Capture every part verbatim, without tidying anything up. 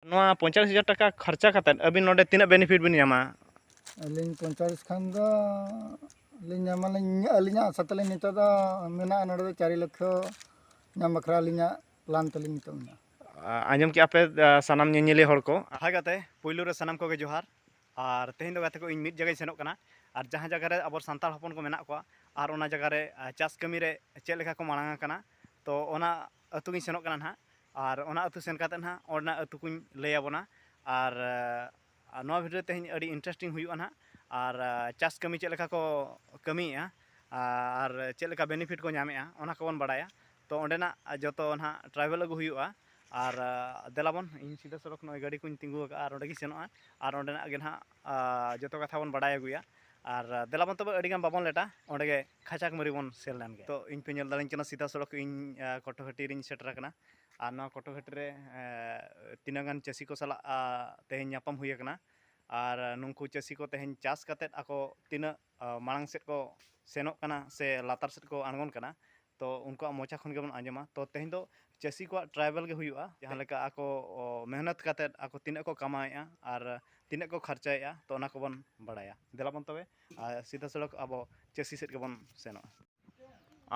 ᱱᱚᱣᱟ ᱯᱚᱧᱪᱟᱥ ᱦᱟᱡᱟᱨ ᱴᱟᱠᱟ ᱠᱷᱚᱨᱪᱟ ᱠᱟᱛᱮᱫ ᱟᱹᱵᱤᱱ ᱱᱚᱰᱮ ᱛᱤᱱᱟᱹᱜ benefit ᱵᱤᱱ ᱧᱟᱢᱟ? ᱟᱹᱞᱤᱧ ᱯᱚᱧᱪᱟᱥ ᱠᱷᱟᱱ ᱫᱚ ᱞᱤᱧ ᱧᱟᱢᱟᱞᱤᱧ, ᱟᱹᱞᱤᱧᱟᱜ ᱟᱥᱟ ᱛᱟᱹᱞᱤᱧ ᱱᱤᱛᱚᱜ ᱫᱚ ᱢᱮᱱᱟᱜᱼᱟ, ᱱᱚᱰᱮ ᱫᱚ ᱪᱟᱨᱤ ᱞᱚᱠᱷᱚ ᱧᱟᱢ ᱵᱟᱠᱷᱨᱟ ᱟᱹᱞᱤᱧᱟᱜ plan ᱛᱟᱹᱞᱤᱧ ᱱᱤᱛᱚᱜ ᱢᱮᱱᱟᱜᱼᱟ᱾ ᱟᱸᱡᱚᱢ ᱠᱮᱜᱼᱟ ᱯᱮ, ᱥᱟᱱᱟᱢ ᱧᱮᱧᱮᱞᱤᱭᱟᱹ ᱦᱚᱲ ᱠᱚ᱾ ᱦᱳᱭ ᱜᱟᱛᱮ, ᱯᱩᱭᱞᱩ ᱨᱮ ᱥᱟᱱᱟᱢ ᱠᱚᱜᱮ ᱡᱚᱦᱟᱨ᱾ ᱟᱨ ᱛᱮᱦᱮᱧ ᱫᱚ ᱜᱟᱛᱮ ᱠᱚ, ᱤᱧ ᱢᱤᱫ ᱡᱟᱭᱜᱟᱧ ᱥᱮᱱᱚᱜ ᱠᱟᱱᱟ, ᱟᱨ ᱡᱟᱦᱟᱸ ᱡᱟᱭᱜᱟ ᱨᱮ ᱟᱵᱚ ᱥᱟᱱᱛᱟᱲ ᱦᱚᱯᱚᱱ ᱠᱚ ᱢᱮᱱᱟᱜ ᱠᱚᱣᱟ, ᱟᱨ ᱚᱱᱟ ᱡᱟᱭᱜᱟ ᱨᱮ ᱪᱟᱥ ᱠᱟᱹᱢᱤ ᱨᱮ ᱪᱮᱫ ᱞᱮᱠᱟ ᱠᱚ ᱢᱟᱲᱟᱝ ᱟᱠᱟᱱᱟ, ᱛᱚ ᱚᱱᱟ ᱟᱹᱛᱩ ᱜᱤᱧ ᱥᱮᱱᱚᱜ ᱠᱟᱱᱟ ᱱᱟᱦᱟᱜ᱾ ᱟᱨ ᱚᱱᱟ ᱟᱹᱛᱩ ᱥᱮᱱ ᱠᱟᱛᱮᱫ ᱱᱟᱦᱟᱜ ᱚᱸᱰᱮᱱᱟᱜ ᱟᱹᱛᱩ ᱠᱚᱧ ᱞᱟᱹᱭ ᱟᱵᱚᱱᱟ᱾ ᱟᱨ ᱟᱨ ᱱᱚᱣᱟ video ᱛᱮᱦᱮᱧ ᱟᱹᱰᱤ interesting ᱦᱩᱭᱩᱜᱼᱟ ᱱᱟᱦᱟᱜ᱾ ᱟᱨ ᱪᱟᱥ ᱠᱟᱹᱢᱤ ᱪᱮᱫ ᱞᱮᱠᱟ ᱠᱚ ᱠᱟᱹᱢᱤᱭᱮᱫᱼᱟ, ᱟᱨ ᱪᱮᱫ ᱞᱮᱠᱟ benefit ᱠᱚ ᱧᱟᱢᱮᱫᱼᱟ, ᱚᱱᱟ ᱠᱚᱵᱚᱱ ᱵᱟᱲᱟᱭᱟ᱾ ᱛᱚ ᱚᱸᱰᱮᱱᱟᱜ ᱡᱚᱛᱚ ᱱᱟᱦᱟᱜ travel ᱟᱹᱜᱩ ᱦᱩᱭᱩᱜᱼᱟ᱾ ᱟᱨ ᱫᱮᱞᱟᱵᱚᱱ, ᱤᱧ ᱥᱤᱫᱷᱟᱹ ᱥᱚᱲᱚᱠ ᱱᱚᱜᱼᱚᱭ ᱜᱟᱹᱰᱤ ᱠᱚᱧ ᱛᱤᱸᱜᱩ ᱟᱠᱟᱫᱼᱟ, ᱟᱨ ᱚᱸᱰᱮ ᱜᱮᱧ ᱥᱮᱱᱚᱜᱼᱟ᱾ ᱟᱨ ᱚᱸᱰᱮᱱᱟᱜ ᱜᱮ ᱱᱟᱦᱟᱜ ᱡᱚᱛᱚ ᱠᱟᱛᱷᱟ ᱵᱚᱱ ᱵᱟᱲᱟᱭ ᱟᱹᱜᱩᱭᱟ᱾ ᱟᱨ ᱫᱮᱞᱟᱵᱚᱱ ᱛᱚᱵᱮ ᱟᱹᱰᱤᱜᱟᱱ ᱵᱟᱵᱚᱱ ᱞᱮᱴᱟ, ᱚᱸᱰᱮ ᱜᱮ ᱠᱷᱟᱪᱟᱠ ᱢᱟᱹᱨᱤ ᱵᱚᱱ ᱥᱮᱱ ᱞᱮᱱ ᱜᱮ᱾ ᱛᱚ ᱤᱧ ᱯᱮ ᱧᱮᱞ ᱫᱟᱲᱮᱧ ᱠᱟᱱᱟ, ᱥᱤᱫᱷᱟᱹ ᱥᱚᱲᱚᱠ ᱤᱧ ᱠᱚᱴᱚᱠᱦᱟᱹᱴᱤ ᱨᱤᱧ ᱥᱮᱴᱮᱨ ᱟᱠᱟᱱᱟ᱾ ᱟᱨ ᱱᱚᱣᱟ ᱠᱚᱴᱚᱠᱦᱟᱹᱴᱤ ᱨᱮ ᱛᱤᱱᱟᱹᱜ ᱜᱟᱱ ᱪᱟᱹᱥᱤ ᱠᱚ ᱥᱟᱞᱟᱜ ᱛᱮᱦᱮᱧ ᱧᱟᱯᱟᱢ ᱦᱩᱭ ᱟᱠᱟᱱᱟ᱾ ᱟᱨ ᱱᱩᱠᱩ ᱪᱟᱹᱥᱤ ᱠᱚ ᱛᱮᱦᱮᱧ ᱪᱟᱥ ᱠᱟᱛᱮᱫ ᱟᱠᱚ ᱛᱤᱱᱟᱹᱜ ᱢᱟᱲᱟᱝ ᱥᱮᱫ ᱠᱚ ᱥᱮᱱᱚᱜ ᱠᱟᱱᱟ ᱥᱮ ᱞᱟᱛᱟᱨ ᱥᱮᱫ ᱠᱚ ᱟᱬᱜᱚᱱ ᱠᱟᱱᱟ, ᱛᱚ ᱩᱱᱠᱩᱣᱟᱜ ᱢᱚᱪᱟ ᱠᱷᱚᱱ ᱜᱮᱵᱚᱱ ᱟᱸᱡᱚᱢᱟ᱾ ᱛᱚ ᱛᱮᱦᱮᱧ ᱫᱚ ᱪᱟᱹᱥᱤ ᱠᱚᱣᱟᱜ travel ᱜᱮ ᱦᱩᱭᱩᱜᱼᱟ, ᱡᱟᱦᱟᱸ ᱞᱮᱠᱟ ᱟᱠᱚ ᱢᱮᱦᱱᱚᱛ ᱠᱟᱛᱮᱫ ᱟᱠᱚ ᱛᱤᱱᱟᱹᱜ ᱠᱚ ᱠᱟᱢᱟᱣᱮᱫᱼᱟ ᱟᱨ ᱛᱤᱱᱟᱹᱜ ᱠᱚ ᱠᱷᱚᱨᱪᱟᱭᱮᱫᱼᱟ, ᱛᱚ ᱚᱱᱟ ᱠᱚᱵᱚᱱ ᱵᱟᱲᱟᱭᱟ᱾ ᱫᱮᱞᱟᱵᱚᱱ ᱛᱚᱵᱮ ᱥᱤᱫᱷᱟᱹ ᱥᱚᱲᱚᱠ ᱟᱵᱚ ᱪᱟᱹᱥᱤ ᱥᱮᱫ ᱜᱮᱵᱚᱱ ᱥᱮᱱᱚᱜᱼᱟ᱾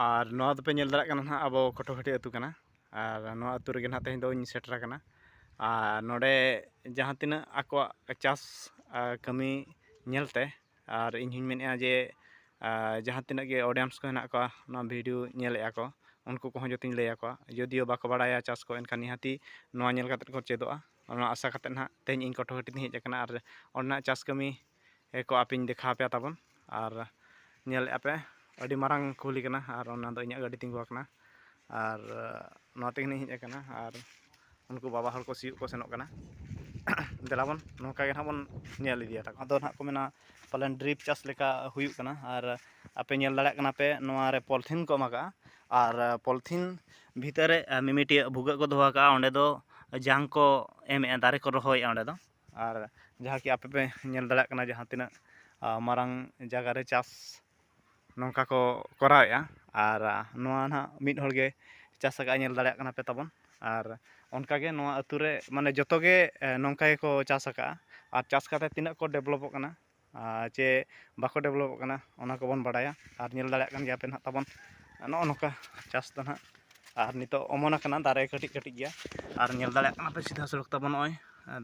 ᱟᱨ ᱱᱚᱣᱟ ᱫᱚᱯᱮ ᱧᱮᱞ ᱫᱟᱲᱮᱭᱟᱜ ᱠᱟᱱᱟ ᱱᱟᱦᱟᱜ ᱟᱵᱚ ᱠᱚᱴᱚᱠᱦᱟᱹᱴᱤ ᱟᱹᱛᱩ ᱠᱟᱱᱟ᱾ ᱟᱨ ᱱᱚᱣᱟ ᱟᱹᱛᱩ ᱨᱮᱜᱮ ᱱᱟᱦᱟᱜ ᱛᱮᱦᱮᱧ ᱫᱚᱧ ᱥᱮᱴᱮᱨ ᱟᱠᱟᱱᱟ᱾ ᱟᱨ ᱱᱚᱰᱮ ᱡᱟᱦᱟᱸ ᱛᱤᱱᱟᱹᱜ ᱟᱠᱚᱣᱟᱜ ᱪᱟᱥ ᱠᱟᱹᱢᱤ ᱧᱮᱞᱛᱮ, ᱟᱨ ᱤᱧ ᱦᱚᱧ ᱢᱮᱱᱮᱫᱼᱟ ᱡᱮ ᱡᱟᱦᱟᱸ ᱛᱤᱱᱟᱹᱜ ᱜᱮ audience ᱠᱚ ᱦᱮᱱᱟᱜ ᱠᱚᱣᱟ, ᱱᱚᱣᱟ video ᱧᱮᱞᱮᱫᱼᱟ ᱠᱚ, ᱩᱱᱠᱩ ᱠᱚᱦᱚᱸ ᱡᱚᱛᱚᱧ ᱞᱟᱹᱭ ᱟᱠᱚᱣᱟ᱾ ᱡᱚᱫᱤᱭᱳ ᱵᱟᱠᱚ ᱵᱟᱲᱟᱭᱟ ᱪᱟᱥ ᱠᱚ, ᱮᱱᱠᱷᱟᱱ ᱱᱤᱦᱟᱹᱛᱤ ᱱᱚᱣᱟ ᱧᱮᱞ ᱠᱟᱛᱮᱫ ᱠᱚ ᱪᱮᱫᱚᱜᱼᱟ᱾ ᱚᱱᱟ ᱟᱥᱟ ᱠᱟᱛᱮᱫ ᱱᱟᱦᱟᱜ ᱛᱮᱦᱮᱧ ᱤᱧ ᱠᱚᱴᱚᱠᱦᱟᱹᱴᱤ ᱛᱮᱧ ᱦᱮᱡ ᱟᱠᱟᱱᱟ᱾ ᱟᱨ ᱚᱸᱰᱮᱱᱟᱜ ᱪᱟᱥ ᱠᱟᱹᱢᱤ ᱠᱚ ᱟᱯᱮᱧ ᱫᱮᱠᱷᱟᱣ ᱟᱯᱮᱭᱟ ᱛᱟᱵᱚᱱ᱾ ᱟᱨ ᱧᱮᱞᱮᱫᱼᱟ ᱯᱮ, ᱟᱹᱰᱤ ᱢᱟᱨᱟᱝ ᱠᱩᱞᱦᱤ ᱠᱟᱱᱟ᱾ ᱟᱨ ᱚᱱᱟ ᱫᱚ ᱤᱧᱟᱹᱜ ᱜᱟᱹᱰᱤ ᱛᱤᱸᱜᱩ ᱟᱠᱟᱱᱟ᱾ ᱟᱨ ᱱᱚᱣᱟ ᱛᱮᱜᱮ ᱱᱟᱜ ᱤᱧ ᱦᱮᱡ ᱟᱠᱟᱱᱟ᱾ ᱟᱨ ᱩᱱᱠᱩ ᱵᱟᱵᱟ ᱦᱚᱲ ᱠᱚ ᱥᱤᱭᱳᱜ ᱠᱚ ᱥᱮᱱᱚᱜ ᱠᱟᱱᱟ᱾ ᱫᱮᱞᱟᱵᱚᱱ ᱱᱚᱝᱠᱟ ᱜᱮ ᱱᱟᱦᱟᱜ ᱵᱚᱱ ᱧᱮᱞ ᱤᱫᱤᱭᱟ᱾ ᱟᱫᱚ ᱱᱟᱦᱟᱜ ᱠᱚ ᱢᱮᱱᱟ ᱯᱟᱞᱮᱱ drip ᱪᱟᱥ ᱞᱮᱠᱟ ᱦᱩᱭᱩᱜ ᱠᱟᱱᱟ᱾ ᱟᱨ ᱟᱯᱮ ᱧᱮᱞ ᱫᱟᱲᱮᱭᱟᱜ ᱠᱟᱱᱟ ᱯᱮ, ᱱᱚᱣᱟ ᱨᱮ polythene ᱠᱚ ᱮᱢ ᱟᱠᱟᱫᱼᱟ᱾ ᱟᱨ polythene ᱵᱷᱤᱛᱟᱹᱨ ᱨᱮ ᱢᱤᱢᱤᱫᱴᱤᱡ ᱵᱷᱩᱜᱟᱹᱜ ᱠᱚ ᱫᱚᱦᱚ ᱟᱠᱟᱫᱼᱟ, ᱚᱸᱰᱮ ᱫᱚ ᱡᱟᱝ ᱠᱚ ᱮᱢᱮᱫᱼᱟ, ᱫᱟᱨᱮ ᱠᱚ ᱨᱚᱦᱚᱭᱮᱫᱼᱟ ᱚᱸᱰᱮ ᱫᱚ᱾ ᱟᱨ ᱡᱟᱦᱟᱸ ᱠᱤ ᱟᱯᱮ ᱯᱮ ᱧᱮᱞ ᱫᱟᱲᱮᱭᱟᱜ ᱠᱟᱱᱟ, ᱡᱟᱦᱟᱸ ᱛᱤᱱᱟᱹᱜ ᱢᱟᱨᱟᱝ ᱡᱟᱭᱜᱟ ᱨᱮ ᱪᱟᱥ ᱱᱚᱝᱠᱟ ᱠᱚ ᱠᱚᱨᱟᱣᱮᱫᱼᱟ᱾ ᱟᱨ ᱱᱚᱣᱟ ᱱᱟᱦᱟᱜ ᱢᱤᱫ ᱦᱚᱲ ᱜᱮ ᱪᱟᱥ ᱟᱠᱟᱫᱼᱟ, ᱧᱮᱞ ᱫᱟᱲᱮᱭᱟᱜ ᱠᱟᱱᱟ ᱯᱮ ᱛᱟᱵᱚᱱ᱾ ᱟᱨ ᱚᱱᱠᱟᱜᱮ ᱱᱚᱣᱟ ᱟᱹᱛᱩ ᱨᱮ ᱢᱟᱱᱮ ᱡᱚᱛᱚ ᱜᱮ ᱱᱚᱝᱠᱟ ᱜᱮᱠᱚ ᱪᱟᱥ ᱟᱠᱟᱫᱼᱟ᱾ ᱟᱨ ᱪᱟᱥ ᱠᱟᱛᱮ ᱛᱤᱱᱟᱹᱜ ᱠᱚ ᱰᱮᱵᱷᱞᱚᱯᱚᱜ ᱠᱟᱱᱟ ᱪᱮ ᱵᱟᱠᱚ ᱰᱮᱵᱷᱞᱚᱯᱚᱜ ᱠᱟᱱᱟ, ᱚᱱᱟ ᱠᱚᱵᱚᱱ ᱵᱟᱲᱟᱭᱟ᱾ ᱟᱨ ᱧᱮᱞ ᱫᱟᱲᱮᱭᱟᱜ ᱠᱟᱱ ᱜᱮᱭᱟ ᱯᱮ ᱱᱟᱦᱟᱜ ᱛᱟᱵᱚᱱ ᱱᱚᱜᱼᱚ ᱱᱚᱝᱠᱟ ᱪᱟᱥ ᱫᱚ ᱱᱟᱦᱟᱜ᱾ ᱟᱨ ᱱᱤᱛᱚᱜ ᱚᱢᱚᱱ ᱟᱠᱟᱱᱟ, ᱫᱟᱨᱮ ᱠᱟᱹᱴᱤᱡ ᱠᱟᱹᱴᱤᱡ ᱜᱮᱭᱟ᱾ ᱟᱨ ᱧᱮᱞ ᱫᱟᱲᱮᱭᱟᱜ ᱠᱟᱱᱟ ᱯᱮ ᱥᱤᱫᱷᱟᱹ ᱥᱚᱲᱚᱠ ᱛᱟᱵᱚᱱ ᱱᱚᱜᱼᱚᱭ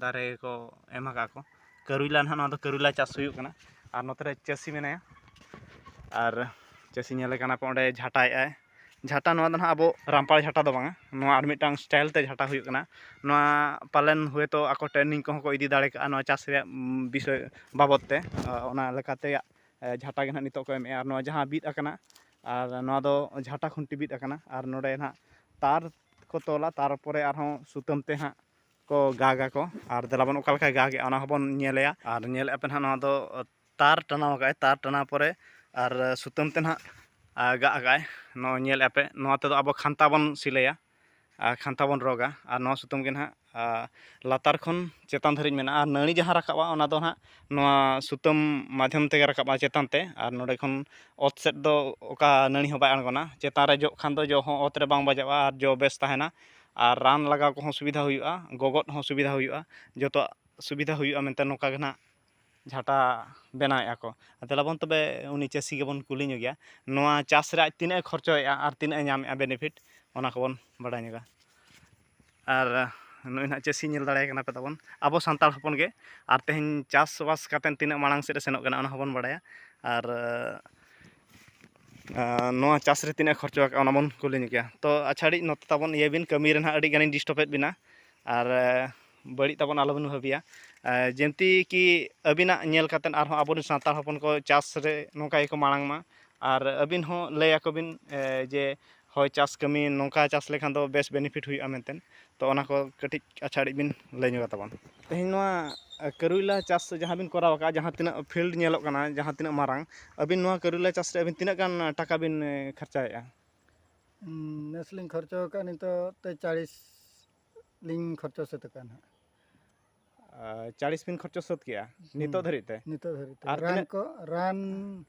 ᱫᱟᱨᱮ ᱠᱚ ᱮᱢ ᱟᱠᱟᱫ ᱠᱚ, ᱠᱟᱹᱨᱩᱭᱞᱟ ᱱᱟᱦᱟᱜ, ᱱᱚᱣᱟ ᱫᱚ ᱠᱟᱹᱨᱩᱭᱞᱟ ᱪᱟᱥ ᱦᱩᱭᱩᱜ ᱠᱟᱱᱟ᱾ ᱟᱨ ᱱᱚᱛᱮ ᱨᱮ ᱪᱟᱹᱥᱤ ᱢᱮᱱᱟᱭᱟ, ᱟᱨ ᱪᱟᱹᱥᱤ ᱧᱮᱞᱮ ᱠᱟᱱᱟ ᱯᱮ ᱚᱸᱰᱮ ᱡᱷᱟᱴᱟᱭᱮᱫᱼᱟᱭ᱾ ᱡᱷᱟᱴᱟ ᱱᱚᱣᱟ ᱫᱚ ᱱᱟᱦᱟᱜ ᱟᱵᱚ ᱨᱟᱢᱯᱟᱲ ᱡᱷᱟᱴᱟ ᱫᱚ ᱵᱟᱝᱟ, ᱱᱚᱣᱟ ᱟᱨ ᱢᱤᱫᱴᱟᱝ ᱥᱴᱟᱭᱤᱞ ᱛᱮ ᱡᱷᱟᱴᱟ ᱦᱩᱭᱩᱜ ᱠᱟᱱᱟ᱾ ᱱᱚᱣᱟ ᱯᱟᱞᱮᱱ ᱦᱚᱭᱛᱳ ᱟᱠᱚ ᱴᱨᱮᱱᱤᱝ ᱠᱚᱦᱚᱸ ᱠᱚ ᱤᱫᱤ ᱫᱟᱲᱮ ᱠᱟᱜᱼᱟ ᱱᱚᱣᱟ ᱪᱟᱥ ᱨᱮᱭᱟᱜ ᱵᱤᱥᱚᱭ ᱵᱟᱵᱚᱫ ᱛᱮ᱾ ᱚᱱᱟ ᱞᱮᱠᱟᱛᱮ ᱡᱷᱟᱴᱟ ᱜᱮ ᱱᱟᱦᱟᱜ ᱱᱤᱛᱚᱜ ᱠᱚ ᱮᱢᱮᱜᱼᱟ᱾ ᱟᱨ ᱱᱚᱣᱟ ᱡᱟᱦᱟᱸ ᱵᱤᱫ ᱟᱠᱟᱱᱟ, ᱟᱨ ᱱᱚᱣᱟ ᱫᱚ ᱡᱷᱟᱴᱟ ᱠᱷᱩᱱᱴᱤ ᱵᱤᱫ ᱟᱠᱟᱱᱟ᱾ ᱟᱨ ᱱᱚᱰᱮ ᱱᱟᱦᱟᱜ ᱛᱟᱨ ᱠᱚ ᱛᱚᱞᱟ, ᱛᱟᱨᱯᱚᱨᱮ ᱟᱨᱦᱚᱸ ᱥᱩᱛᱟᱹᱢ ᱛᱮ ᱦᱟᱸᱜ ᱠᱚ ᱜᱟᱜᱟ ᱠᱚ᱾ ᱟᱨ ᱫᱮᱞᱟ ᱵᱚᱱ ᱚᱠᱟ ᱞᱮᱠᱟᱭ ᱜᱟᱜᱮᱜᱼᱟ, ᱚᱱᱟ ᱦᱚᱸᱵᱚᱱ ᱧᱮᱞᱮᱭᱟ᱾ ᱟᱨ ᱧᱮᱞᱮᱫᱼᱟ ᱯᱮ ᱱᱟᱦᱟᱜ, ᱱᱚᱣᱟ ᱫᱚ ᱛᱟᱨ ᱴᱟᱱᱟᱣ ᱟᱠᱟᱫᱼᱟᱭ, ᱛᱟᱨ ᱴᱟᱱᱟᱣ ᱯᱚᱨᱮ ᱟᱨ ᱥᱩᱛᱟᱹᱢ ᱛᱮ ᱱᱟᱦᱟᱜ ᱜᱟᱜ ᱟᱠᱟᱫᱼᱟᱭ᱾ ᱱᱚᱜᱼᱚᱭ ᱧᱮᱞᱮᱫᱼᱟ ᱯᱮ, ᱱᱚᱣᱟ ᱛᱮᱫᱚ ᱟᱵᱚ ᱠᱷᱟᱱᱛᱟ ᱵᱚᱱ ᱥᱤᱞᱟᱹᱭᱟ᱾ ᱟᱨ ᱠᱷᱟᱱᱛᱟ ᱵᱚᱱ ᱨᱚᱜᱟ᱾ ᱟᱨ ᱱᱚᱣᱟ ᱥᱩᱛᱟᱹᱢ ᱜᱮ ᱱᱟᱦᱟᱜ ᱞᱟᱛᱟᱨ ᱠᱷᱚᱱ ᱪᱮᱛᱟᱱ ᱫᱷᱟᱹᱨᱤᱡ ᱢᱮᱱᱟᱜᱼᱟ᱾ ᱟᱨ ᱱᱟᱹᱲᱤ ᱡᱟᱦᱟᱸ ᱨᱟᱠᱟᱵᱼᱟ, ᱚᱱᱟ ᱫᱚ ᱱᱟᱦᱟᱜ ᱱᱚᱣᱟ ᱥᱩᱛᱟᱹᱢ ᱢᱟᱫᱽᱫᱷᱚᱢ ᱛᱮᱜᱮ ᱨᱟᱠᱟᱵᱼᱟ ᱪᱮᱛᱟᱱ ᱛᱮ᱾ ᱟᱨ ᱱᱚᱰᱮ ᱠᱷᱚᱱ ᱚᱛ ᱥᱮᱫ ᱫᱚ ᱚᱠᱟ ᱱᱟᱹᱲᱤ ᱦᱚᱸ ᱵᱟᱭ ᱟᱬᱜᱚᱱᱟ᱾ ᱪᱮᱛᱟᱱ ᱨᱮ ᱡᱚᱜ ᱠᱷᱟᱱ ᱫᱚ ᱡᱚ ᱦᱚᱸ ᱚᱛ ᱨᱮ ᱵᱟᱝ ᱵᱟᱡᱟᱜᱼᱟ ᱟᱨ ᱡᱚ ᱵᱮᱥ ᱛᱟᱦᱮᱱᱟ᱾ ᱟᱨ ᱨᱟᱱ ᱞᱟᱜᱟᱣ ᱠᱚᱦᱚᱸ ᱥᱩᱵᱤᱫᱷᱟ ᱦᱩᱭᱩᱜᱼᱟ, ᱜᱚᱜᱚᱫ ᱦᱚᱸ ᱥᱩᱵᱤᱫᱷᱟ ᱦᱩᱭᱩᱜᱼᱟ, ᱡᱚᱛᱚᱣᱟᱜ ᱥᱩᱵᱤᱫᱷᱟ ᱦᱩᱭᱩᱜᱼᱟ ᱢᱮᱱᱛᱮ ᱱᱚᱝᱠᱟ ᱜᱮ ᱱᱟᱦᱟᱜ ᱡᱷᱟᱴᱟ ᱵᱮᱱᱟᱣᱮᱫᱼᱟ ᱠᱚ᱾ ᱫᱮᱞᱟ ᱵᱚᱱ ᱛᱚᱵᱮ ᱩᱱᱤ ᱪᱟᱹᱥᱤ ᱜᱮᱵᱚᱱ ᱠᱩᱞᱤ ᱧᱚᱜᱮᱭᱟ, ᱱᱚᱣᱟ ᱪᱟᱥ ᱨᱮ ᱟᱡ ᱛᱤᱱᱟᱹᱜ ᱮ ᱠᱷᱚᱨᱪᱚᱭᱮᱫᱼᱟ ᱟᱨ ᱛᱤᱱᱟᱹᱜ ᱮ ᱧᱟᱢᱮᱫᱼᱟ ᱵᱮᱱᱤᱯᱷᱤᱴ, ᱚᱱᱟ ᱠᱚᱵᱚᱱ ᱵᱟᱰᱟᱭ ᱧᱚᱜᱟ᱾ ᱟᱨ ᱱᱩᱭ ᱱᱟᱦᱟᱜ ᱪᱟᱹᱥᱤ ᱧᱮᱞ ᱫᱟᱲᱮᱭᱟᱭ ᱠᱟᱱᱟ ᱯᱮ ᱛᱟᱵᱚᱱ, ᱟᱵᱚ ᱥᱟᱱᱛᱟᱲ ᱦᱚᱯᱚᱱ ᱜᱮ᱾ ᱟᱨ ᱛᱮᱦᱮᱧ ᱪᱟᱥᱵᱟᱥ ᱠᱟᱛᱮᱫ ᱛᱤᱱᱟᱹᱜ ᱢᱟᱲᱟᱝ ᱥᱮᱫ ᱮ ᱥᱮᱱᱚᱜ ᱠᱟᱱᱟ, ᱚᱱᱟ ᱦᱚᱸᱵᱚᱱ ᱵᱟᱲᱟᱭᱟ᱾ ᱟᱨ ᱟᱨ ᱱᱚᱣᱟ ᱪᱟᱥ ᱨᱮ ᱛᱤᱱᱟᱹᱜ ᱠᱷᱚᱨᱪᱟ ᱟᱠᱟᱫᱼᱟ, ᱚᱱᱟ ᱵᱚᱱ ᱠᱩᱞᱤ ᱧᱚᱜᱮᱭᱟ᱾ ᱛᱚ ᱟᱪᱪᱷᱟ, ᱟᱹᱰᱤ ᱱᱚᱛᱮ ᱛᱟᱵᱚᱱ ᱤᱭᱟᱹ ᱵᱤᱱ, ᱠᱟᱹᱢᱤ ᱨᱮ ᱱᱟᱦᱟᱜ ᱟᱹᱰᱤ ᱜᱟᱱᱤᱧ ᱰᱤᱥᱴᱟᱵᱮᱫ ᱵᱤᱱᱟ, ᱟᱨ ᱵᱟᱹᱲᱤᱡ ᱛᱟᱵᱚᱱ ᱟᱞᱚᱵᱤᱱ ᱵᱷᱟᱹᱵᱤᱭᱟ᱾ ᱡᱮᱢᱛᱤ ᱠᱤ ᱟᱹᱵᱤᱱᱟᱜ ᱧᱮᱞ ᱠᱟᱛᱮᱫ ᱟᱨᱦᱚᱸ ᱟᱵᱚᱨᱮᱱ ᱥᱟᱱᱛᱟᱲ ᱦᱚᱯᱚᱱ ᱠᱚ ᱪᱟᱥ ᱨᱮ ᱱᱚᱝᱠᱟ ᱜᱮᱠᱚ ᱢᱟᱲᱟᱝ ᱢᱟ, ᱟᱨ ᱟᱹᱵᱤᱱ ᱦᱚᱸ ᱞᱟᱹᱭ ᱟᱠᱚ ᱵᱤᱱ ᱡᱮ ᱦᱳᱭ, ᱪᱟᱥ ᱠᱟᱹᱢᱤ ᱱᱚᱝᱠᱟ ᱪᱟᱥ ᱞᱮᱠᱷᱟᱱ ᱫᱚ ᱵᱮᱥ ᱵᱮᱱᱤᱯᱷᱤᱴ ᱦᱩᱭᱩᱜᱼᱟ ᱢᱮᱱᱛᱮ᱾ ᱛᱚ ᱚᱱᱟ ᱠᱚ ᱠᱟᱹᱴᱤᱡ ᱟᱪᱪᱷᱟ ᱟᱹᱰᱤ ᱵᱤᱱ ᱞᱟᱹᱭ ᱧᱚᱜᱟ ᱛᱟᱵᱚᱱ᱾ ᱛᱮᱦᱮᱧ ᱱᱚᱣᱟ ᱠᱟᱹᱨᱩᱭᱞᱟ ᱪᱟᱥ ᱡᱟᱦᱟᱸ ᱵᱤᱱ ᱠᱚᱨᱟᱣ ᱟᱠᱟᱫᱼᱟ, ᱡᱟᱦᱟᱸ ᱛᱤᱱᱟᱹᱜ ᱯᱷᱤᱞᱰ ᱧᱮᱞᱚᱜ ᱠᱟᱱᱟ, ᱡᱟᱦᱟᱸ ᱛᱤᱱᱟᱹᱜ ᱢᱟᱨᱟᱝ, ᱟᱹᱵᱤᱱ ᱱᱚᱣᱟ ᱠᱟᱹᱨᱩᱭᱞᱟ ᱪᱟᱥ ᱨᱮ ᱟᱹᱵᱤᱱ ᱛᱤᱱᱟᱹᱜ ᱜᱟᱱ ᱴᱟᱠᱟ ᱵᱤᱱ ᱠᱷᱚᱨᱪᱟᱭᱮᱫᱼᱟ? ᱱᱮᱥ ᱞᱤᱧ ᱠᱷᱚᱨᱪᱟ ᱟᱠᱟᱫᱼᱟ ᱱᱤᱛᱚᱜ ᱛᱮ ᱪᱟᱲᱤᱥ ᱞᱤᱧ ᱠᱷᱚᱨᱪᱟ ᱥᱟᱹᱛ ᱟᱠᱟᱫᱼᱟ ᱱᱟᱦᱟᱜ᱾ ᱪᱟᱲᱤᱥ ᱵᱤᱱ ᱠᱷᱚᱨᱪᱟ ᱥᱟᱹᱛ ᱠᱮᱜᱼᱟ ᱱᱤᱛᱚᱜ ᱫᱷᱟᱹᱨᱤᱡ ᱛᱮ? ᱱᱤᱛᱚᱜ ᱫᱷᱟᱹᱨᱤᱡ ᱛᱮ᱾ ᱟᱨ ᱨᱟᱱ ᱛᱤᱱᱟᱹᱜ? ᱠᱚ, ᱨᱟᱱ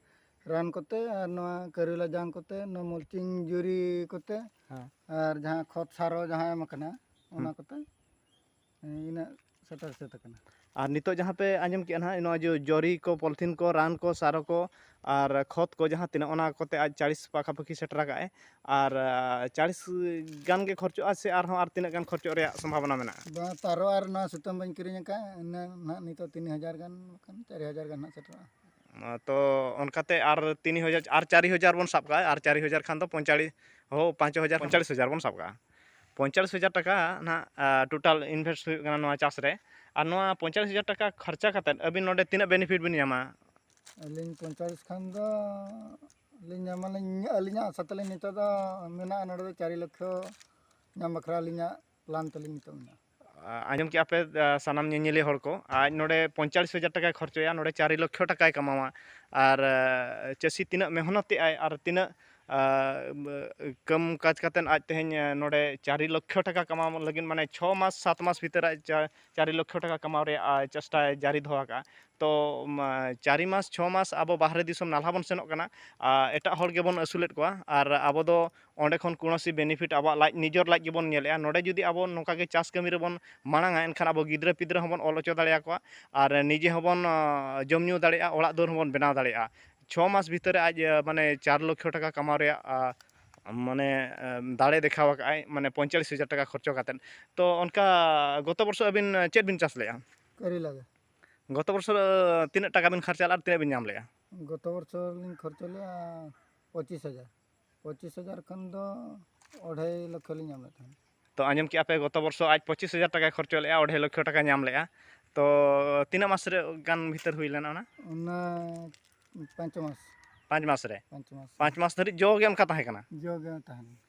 ᱨᱟᱱ ᱠᱚᱛᱮ ᱟᱨ ᱱᱚᱣᱟ ᱠᱟᱹᱨᱤᱞᱟ ᱡᱟᱝ ᱠᱚᱛᱮ, ᱱᱚᱣᱟ ᱢᱩᱞᱪᱤᱝ ᱡᱩᱨᱤ ᱠᱚᱛᱮ, ᱦᱮᱸ᱾ ᱟᱨ ᱡᱟᱦᱟᱸ ᱠᱷᱚᱛ ᱥᱟᱨ ᱡᱟᱦᱟᱸ ᱮᱢ ᱟᱠᱟᱱᱟ, ᱚᱱᱟ ᱦᱩᱸ᱾ ᱠᱚᱛᱮ, ᱦᱮᱸ, ᱤᱱᱟᱹᱜ ᱥᱮᱴᱮᱨ ᱥᱟᱹᱛ ᱟᱠᱟᱱᱟ᱾ ᱟᱨ ᱱᱤᱛᱚᱜ ᱡᱟᱦᱟᱸ ᱯᱮ ᱟᱸᱡᱚᱢ ᱠᱮᱜᱼᱟ ᱱᱟᱦᱟᱜ, ᱱᱚᱣᱟ ᱡᱚ-, ᱡᱚᱨᱤ ᱠᱚ, ᱯᱚᱞᱤᱛᱷᱤᱱ ᱠᱚ, ᱨᱟᱱ ᱠᱚ, ᱥᱟᱨ ᱠᱚ ᱟᱨ ᱠᱷᱚᱛ ᱠᱚ ᱡᱟᱦᱟᱸ ᱛᱤᱱᱟᱹᱜ, ᱚᱱᱟ ᱠᱚᱛᱮ ᱟᱡ ᱪᱟᱞᱤᱥ ᱯᱟᱠᱷᱟᱯᱟᱠᱷᱤ ᱥᱮᱴᱮᱨ ᱟᱠᱟᱫ ᱟᱭ᱾ ᱟᱨ, ᱟᱨ ᱪᱟᱞᱤᱥ ᱜᱟᱱ ᱜᱮ ᱠᱷᱚᱨᱪᱚᱜᱼᱟ ᱥᱮ ᱟᱨᱦᱚᱸ ᱟᱨ ᱛᱤᱱᱟᱹᱜ ᱜᱟᱱ ᱠᱷᱚᱨᱪᱚᱜ ᱨᱮᱭᱟᱜ ᱥᱚᱢᱵᱷᱟᱵᱚᱱᱟ ᱢᱮᱱᱟᱜᱼᱟ? ᱵᱟᱝ, ᱛᱟᱨᱚ ᱟᱨ ᱱᱚᱣᱟ ᱥᱩᱛᱟᱹᱢ ᱵᱟᱹᱧ ᱠᱤᱨᱤᱧ ᱟᱠᱟᱫ, ᱤᱱᱟᱹ ᱱᱟᱦᱟᱜ ᱱᱤᱛᱚᱜ ᱛᱤᱱ ᱦᱟᱡᱟᱨ ᱜᱟᱱ, ᱵᱟᱠᱷᱟᱱ ᱪᱟᱨ ᱦᱟᱡᱟᱨ ᱜᱟᱱ ᱱᱟᱦᱟᱜ ᱥᱮᱴᱮᱨᱚᱜᱼᱟ᱾ ᱛᱚ ᱚᱱᱠᱟᱛᱮ ᱟᱨ ᱛᱤᱱ ᱦᱟᱡᱟᱨ, ᱟᱨ ᱪᱟᱨ ᱦᱟᱡᱟᱨ ᱵᱚᱱ ᱥᱟᱵ ᱠᱟᱜᱼᱟ, ᱟᱨ ᱪᱟᱨ ᱦᱟᱡᱟᱨ ᱠᱷᱟᱱ ᱫᱚ ᱯᱚᱸᱭᱛᱟᱞᱤᱥ, ᱦᱳ, ᱯᱟᱸᱪ ᱦᱟᱡᱟᱨ, ᱯᱚᱸᱭᱛᱟᱞᱤᱥ ᱦᱟᱡᱟᱨ ᱵᱚᱱ ᱥᱟᱵ ᱠᱟᱜᱼᱟ᱾ ᱯᱚᱸᱭᱛᱟᱞᱤᱥ ᱦᱟᱡᱟᱨ ᱴᱟᱠᱟ ᱱᱟᱦᱟᱜ, ᱟ, total invest ᱦᱩᱭᱩᱜ ᱠᱟᱱᱟ ᱱᱚᱣᱟ ᱪᱟᱥ ᱨᱮ᱾ ᱟᱨ ᱱᱚᱣᱟ ᱯᱚᱸᱭᱛᱟᱞᱤᱥ ᱦᱟᱡᱟᱨ ᱴᱟᱠᱟ ᱠᱷᱚᱨᱪᱟ ᱠᱟᱛᱮᱫ ᱟᱹᱵᱤᱱ ᱱᱚᱰᱮ ᱛᱤᱱᱟᱹᱜ benefit ᱵᱤᱱ ᱧᱟᱢᱟ? ᱟᱹᱞᱤᱧ ᱯᱚᱸᱭᱛᱟᱞᱤᱥ ᱠᱷᱟᱱ ᱫᱚ ᱞᱤᱧ ᱧᱟᱢᱟᱞᱤᱧ, ᱟᱹᱞᱤᱧᱟᱜ ᱟᱥᱟ ᱛᱟᱹᱞᱤᱧ ᱱᱤᱛᱚᱜ ᱫᱚ ᱢᱮᱱᱟᱜᱼᱟ, ᱱᱚᱰᱮ ᱫᱚ ᱪᱟᱨ ᱞᱚᱠᱷᱚ ᱧᱟᱢ ᱵᱟᱠᱷᱨᱟ ᱟᱹᱞᱤᱧᱟᱜ plan ᱛᱟᱹᱞᱤᱧ ᱱᱤᱛᱚᱜ ᱢᱮᱱᱟᱜᱼᱟ᱾ ᱟ, ᱟᱸᱡᱚᱢ ᱠᱮᱜᱼᱟ ᱯᱮ, ᱟ, ᱥᱟᱱᱟᱢ ᱧᱮᱧᱮᱞᱤᱭᱟᱹ ᱦᱚᱲ ᱠᱚ, ᱟᱡ ᱱᱚᱰᱮ ᱯᱚᱸᱭᱛᱟᱞᱤᱥ ᱦᱟᱡᱟᱨ ᱴᱟᱠᱟᱭ ᱠᱷᱚᱨᱪᱟᱭᱟ, ᱱᱚᱰᱮ ᱪᱟᱨ ᱞᱚᱠᱷᱚ ᱴᱟᱠᱟᱭ ᱠᱟᱢᱟᱣᱟ᱾ ᱟᱨ, ᱟ, ᱪᱟᱹᱥᱤ ᱛᱤᱱᱟᱹᱜ ᱢᱮᱦᱱᱚᱛᱮᱜᱼᱟᱭ ᱟᱨ ᱛᱤᱱᱟᱹᱜ, ᱟ, ᱠᱟᱹᱢ ᱠᱟᱡᱽ ᱠᱟᱛᱮᱫ ᱟᱡ ᱛᱮᱦᱮᱧ, ᱟ, ᱱᱚᱰᱮ ᱪᱟᱨ ᱞᱚᱠᱷᱚ ᱴᱟᱠᱟ ᱠᱟᱢᱟᱣ ᱞᱟᱹᱜᱤᱫ, ᱢᱟᱱᱮ, ᱪᱷᱚ ᱢᱟᱥ, ᱥᱟᱛ ᱢᱟᱥ ᱵᱷᱤᱛᱟᱹᱨ ᱟᱡ ᱪᱟ-, ᱪᱟᱨ ᱞᱚᱠᱷᱚ ᱴᱟᱠᱟ ᱠᱟᱢᱟᱣ ᱨᱮᱭᱟᱜ, ᱟ, ᱪᱮᱥᱴᱟᱭ ᱡᱟᱹᱨᱤ ᱫᱚᱦᱚ ᱟᱠᱟᱫᱼᱟ᱾ ᱛᱚ, ᱢᱟ, ᱪᱟᱨ ᱢᱟᱥ, ᱪᱷᱚ ᱢᱟᱥ ᱟᱵᱚ ᱵᱟᱦᱨᱮ ᱫᱤᱥᱚᱢ ᱱᱟᱞᱦᱟ ᱵᱚᱱ ᱥᱮᱱᱚᱜ ᱠᱟᱱᱟ, ᱟ, ᱮᱴᱟᱜ ᱦᱚᱲ ᱜᱮᱵᱚᱱ ᱟᱹᱥᱩᱞᱮᱫ ᱠᱚᱣᱟ, ᱟᱨ ᱟᱵᱚ ᱫᱚ ᱚᱸᱰᱮ ᱠᱷᱚᱱ ᱠᱳᱱᱳ ᱥᱤ benefit ᱟᱵᱚᱣᱟᱜ ᱞᱟᱡ, ᱱᱤᱡᱮᱨ ᱞᱟᱡ ᱜᱮᱵᱚᱱ ᱧᱮᱞᱮᱜᱼᱟ᱾ ᱱᱚᱰᱮ ᱡᱩᱫᱤ ᱟᱵᱚ ᱱᱚᱝᱠᱟ ᱜᱮ ᱪᱟᱥ ᱠᱟᱹᱢᱤ ᱨᱮᱵᱚᱱ ᱢᱟᱲᱟᱝᱟ, ᱮᱱᱠᱷᱟᱱ ᱟᱵᱚ ᱜᱤᱫᱽᱨᱟᱹ ᱯᱤᱫᱽᱨᱟᱹ ᱦᱚᱸᱵᱚᱱ ᱚᱞ ᱦᱚᱪᱚ ᱫᱟᱲᱮᱭᱟᱠᱚᱣᱟ ᱟᱨ ᱱᱤᱡᱮ ᱦᱚᱸᱵᱚᱱ, ᱟ, ᱡᱚᱢ ᱧᱩ ᱫᱟᱲᱮᱭᱟᱜᱼᱟ, ᱚᱲᱟᱜ ᱫᱩᱣᱟᱹᱨ ᱦᱚᱸᱵᱚᱱ ᱵᱮᱱᱟᱣ ᱫᱟᱲᱮᱭᱟᱜᱼᱟ᱾ ᱪᱷᱚ ᱢᱟᱥ ᱵᱷᱤᱛᱟᱹᱨ ᱨᱮ ᱟᱡ, ᱟ, ᱢᱟᱱᱮ, ᱪᱟᱨ ᱞᱚᱠᱷᱚ ᱴᱟᱠᱟ ᱠᱟᱢᱟᱣ ᱨᱮᱭᱟᱜ, ᱟ, ᱢᱟᱱᱮ, ᱟ, ᱫᱟᱲᱮ ᱫᱮᱠᱷᱟᱣ ᱟᱠᱟᱫᱼᱟᱭ, ᱢᱟᱱᱮ, ᱯᱚᱸᱭᱛᱟᱞᱤᱥ ᱦᱟᱡᱟᱨ ᱴᱟᱠᱟ ᱠᱷᱚᱨᱪᱚ ᱠᱟᱛᱮᱫ᱾ ᱛᱚ, ᱚᱱᱠᱟ ᱜᱚᱛᱚ ᱵᱚᱨᱥᱚ ᱟᱹᱵᱤᱱ ᱪᱮᱫ ᱵᱤᱱ ᱪᱟᱥ ᱞᱮᱜᱼᱟ? ᱠᱟᱹᱨᱤᱞᱟ ᱜᱮ᱾ ᱜᱚᱛᱚ ᱵᱚᱨᱥᱚ, ᱟ, ᱛᱤᱱᱟᱹᱜ ᱴᱟᱠᱟ ᱵᱤᱱ ᱠᱷᱚᱨᱪᱟ ᱞᱮᱜᱼᱟ ᱟᱨ ᱛᱤᱱᱟᱹᱜ ᱵᱤᱱ ᱧᱟᱢ ᱞᱮᱜᱼᱟ? ᱜᱚᱛᱚ ᱵᱚᱨᱥᱚ ᱞᱤᱧ ᱠᱷᱚᱨᱪᱟ ᱞᱮᱜᱼᱟ ᱯᱚᱸᱪᱤᱥ ᱦᱟᱡᱟᱨ᱾ ᱯᱚᱸᱪᱤᱥ ᱦᱟᱡᱟᱨ ᱠᱷᱚᱱ ᱫᱚ ᱚᱲᱟᱭ ᱞᱚᱠᱷᱚ ᱞᱤᱧ ᱧᱟᱢ ᱞᱮᱫ ᱛᱟᱦᱮᱸᱫ᱾ ᱛᱚ, ᱟᱸᱡᱚᱢ ᱠᱮᱜᱼᱟ ᱯᱮ, ᱜᱚᱛᱚ ᱵᱚᱨᱥᱚ ᱟᱡ ᱯᱚᱸᱪᱤᱥ ᱦᱟᱡᱟᱨ ᱴᱟᱠᱟᱭ ᱠᱷᱚᱨᱪᱟ ᱞᱮᱜᱼᱟ, ᱚᱲᱟᱭ ᱞᱚᱠᱷᱚ ᱴᱟᱠᱟ ᱧᱟᱢ ᱞᱮᱜᱼᱟ᱾ ᱛᱚ, ᱛᱤᱱᱟᱹᱜ ᱢᱟᱥ ᱨᱮ ᱜᱟᱱ ᱵᱷᱤᱛᱟᱹᱨ ᱦᱩᱭ ᱞᱮᱱᱟ ᱚᱱᱟ? ᱚᱱᱟ ᱯᱟᱸᱪ ᱢᱟᱥ᱾ ᱯᱟᱸᱪ ᱢᱟᱥ ᱨᱮ? ᱯᱟᱸᱪ ᱢᱟᱥ᱾ ᱯᱟᱸᱪ ᱢᱟᱥ ᱫᱷᱟᱹᱨᱤᱡ ᱡᱚ ᱜᱮ ᱚᱱᱠᱟ ᱛᱟᱦᱮᱸ ᱠᱟᱱᱟ? ᱡᱚ ᱜᱮ ᱛᱟᱦᱮᱸ ᱞᱮᱱᱟ᱾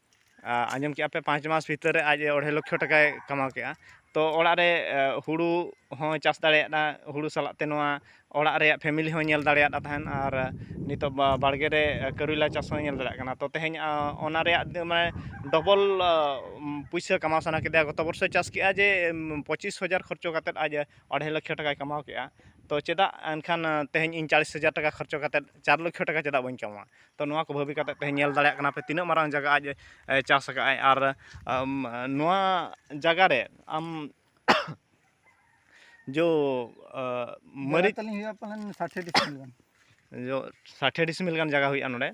ᱟ, ᱟᱸᱡᱚᱢ ᱠᱮᱜᱼᱟ ᱯᱮ, ᱯᱟᱸᱪ ᱢᱟᱥ ᱵᱷᱤᱛᱟᱹᱨ ᱨᱮ ᱟᱡ ᱚᱲᱟᱭ ᱞᱚᱠᱷᱚ ᱴᱟᱠᱟᱭ ᱠᱟᱢᱟᱣ ᱠᱮᱜᱼᱟ᱾ ᱛᱚ, ᱚᱲᱟᱜ ᱨᱮ, ᱟ, ᱦᱩᱲᱩ ᱦᱚᱸ ᱪᱟᱥ ᱫᱟᱲᱮᱭᱟᱜᱼᱟ, ᱦᱩᱲᱩ ᱥᱟᱞᱟᱜ ᱛᱮ ᱱᱚᱣᱟ ᱚᱲᱟᱜ ᱨᱮᱭᱟᱜ family ᱦᱚᱸᱭ ᱧᱮᱞ ᱫᱟᱲᱮᱭᱟᱫ ᱛᱟᱦᱮᱱ, ᱟᱨ ᱱᱤᱛᱚᱜ ᱵᱟ-, ᱵᱟᱲᱜᱮ ᱨᱮ ᱠᱟᱹᱨᱩᱭᱞᱟ ᱪᱟᱥ ᱦᱚᱸᱭ ᱧᱮᱞ ᱫᱟᱲᱮᱭᱟᱜ ᱠᱟᱱᱟ᱾ ᱛᱚ ᱛᱮᱦᱮᱧ, ᱟ, ᱚᱱᱟ ᱨᱮᱭᱟᱜ ᱫᱚ ᱢᱟᱱᱮ double, ᱟ, ᱩᱢ, ᱯᱩᱭᱥᱟᱹ ᱠᱟᱢᱟᱣ ᱥᱟᱱᱟ ᱠᱮᱫᱮᱭᱟ᱾ ᱜᱚᱛᱚ ᱵᱚᱨᱥᱚᱭ ᱪᱟᱥ ᱠᱮᱜᱼᱟ ᱡᱮ, ᱩᱢ, ᱯᱚᱸᱪᱤᱥ ᱦᱟᱡᱟᱨ ᱠᱷᱚᱨᱪᱚ ᱠᱟᱛᱮᱫ ᱟᱡ ᱟᱹᱲᱟᱹᱭ ᱞᱚᱠᱷᱚ ᱴᱟᱠᱟᱭ ᱠᱟᱢᱟᱣ ᱠᱮᱜᱼᱟ᱾ ᱛᱚ ᱪᱮᱫᱟᱜ ᱮᱱᱠᱷᱟᱱ, ᱟ, ᱛᱮᱦᱮᱧ ᱤᱧ ᱪᱟᱞᱤᱥ ᱦᱟᱡᱟᱨ ᱴᱟᱠᱟ ᱠᱷᱚᱨᱪᱚ ᱠᱟᱛᱮᱫ ᱪᱟᱨ ᱞᱚᱠᱷᱚ ᱴᱟᱠᱟ ᱪᱮᱫᱟᱜ ᱵᱟᱹᱧ ᱠᱟᱢᱟᱣᱟ? ᱛᱚ ᱱᱚᱣᱟ ᱠᱚ ᱵᱷᱟᱹᱵᱤ ᱠᱟᱛᱮᱫ ᱛᱮᱦᱮᱧ ᱧᱮᱞ ᱫᱟᱲᱮᱭᱟᱜ ᱠᱟᱱᱟ ᱯᱮ ᱛᱤᱱᱟᱹᱜ ᱢᱟᱨᱟᱝ ᱡᱟᱭᱜᱟ ᱟᱡ, ᱮ, ᱪᱟᱥ ᱟᱠᱟᱫ ᱟᱭ᱾ ᱟᱨ, ᱟᱢ, ᱱᱚᱣᱟ ᱡᱟᱭᱜᱟ ᱨᱮ ᱟᱢ ᱡᱚ, ᱟ, ᱡᱟᱭᱜᱟ ᱢᱟᱹᱨᱤᱪ ᱛᱟᱹᱞᱤᱧ ᱦᱩᱭᱩᱜᱼᱟ ᱯᱟᱞᱮᱱ ᱥᱟᱴᱷᱮ ᱰᱤᱥᱢᱤᱞ ᱜᱟᱱ᱾ ᱡᱚ ᱥᱟᱴᱷᱮ ᱰᱤᱥᱢᱤᱞ ᱜᱟᱱ ᱡᱟᱭᱜᱟ ᱦᱩᱭᱩᱜᱼᱟ ᱱᱚᱰᱮ᱾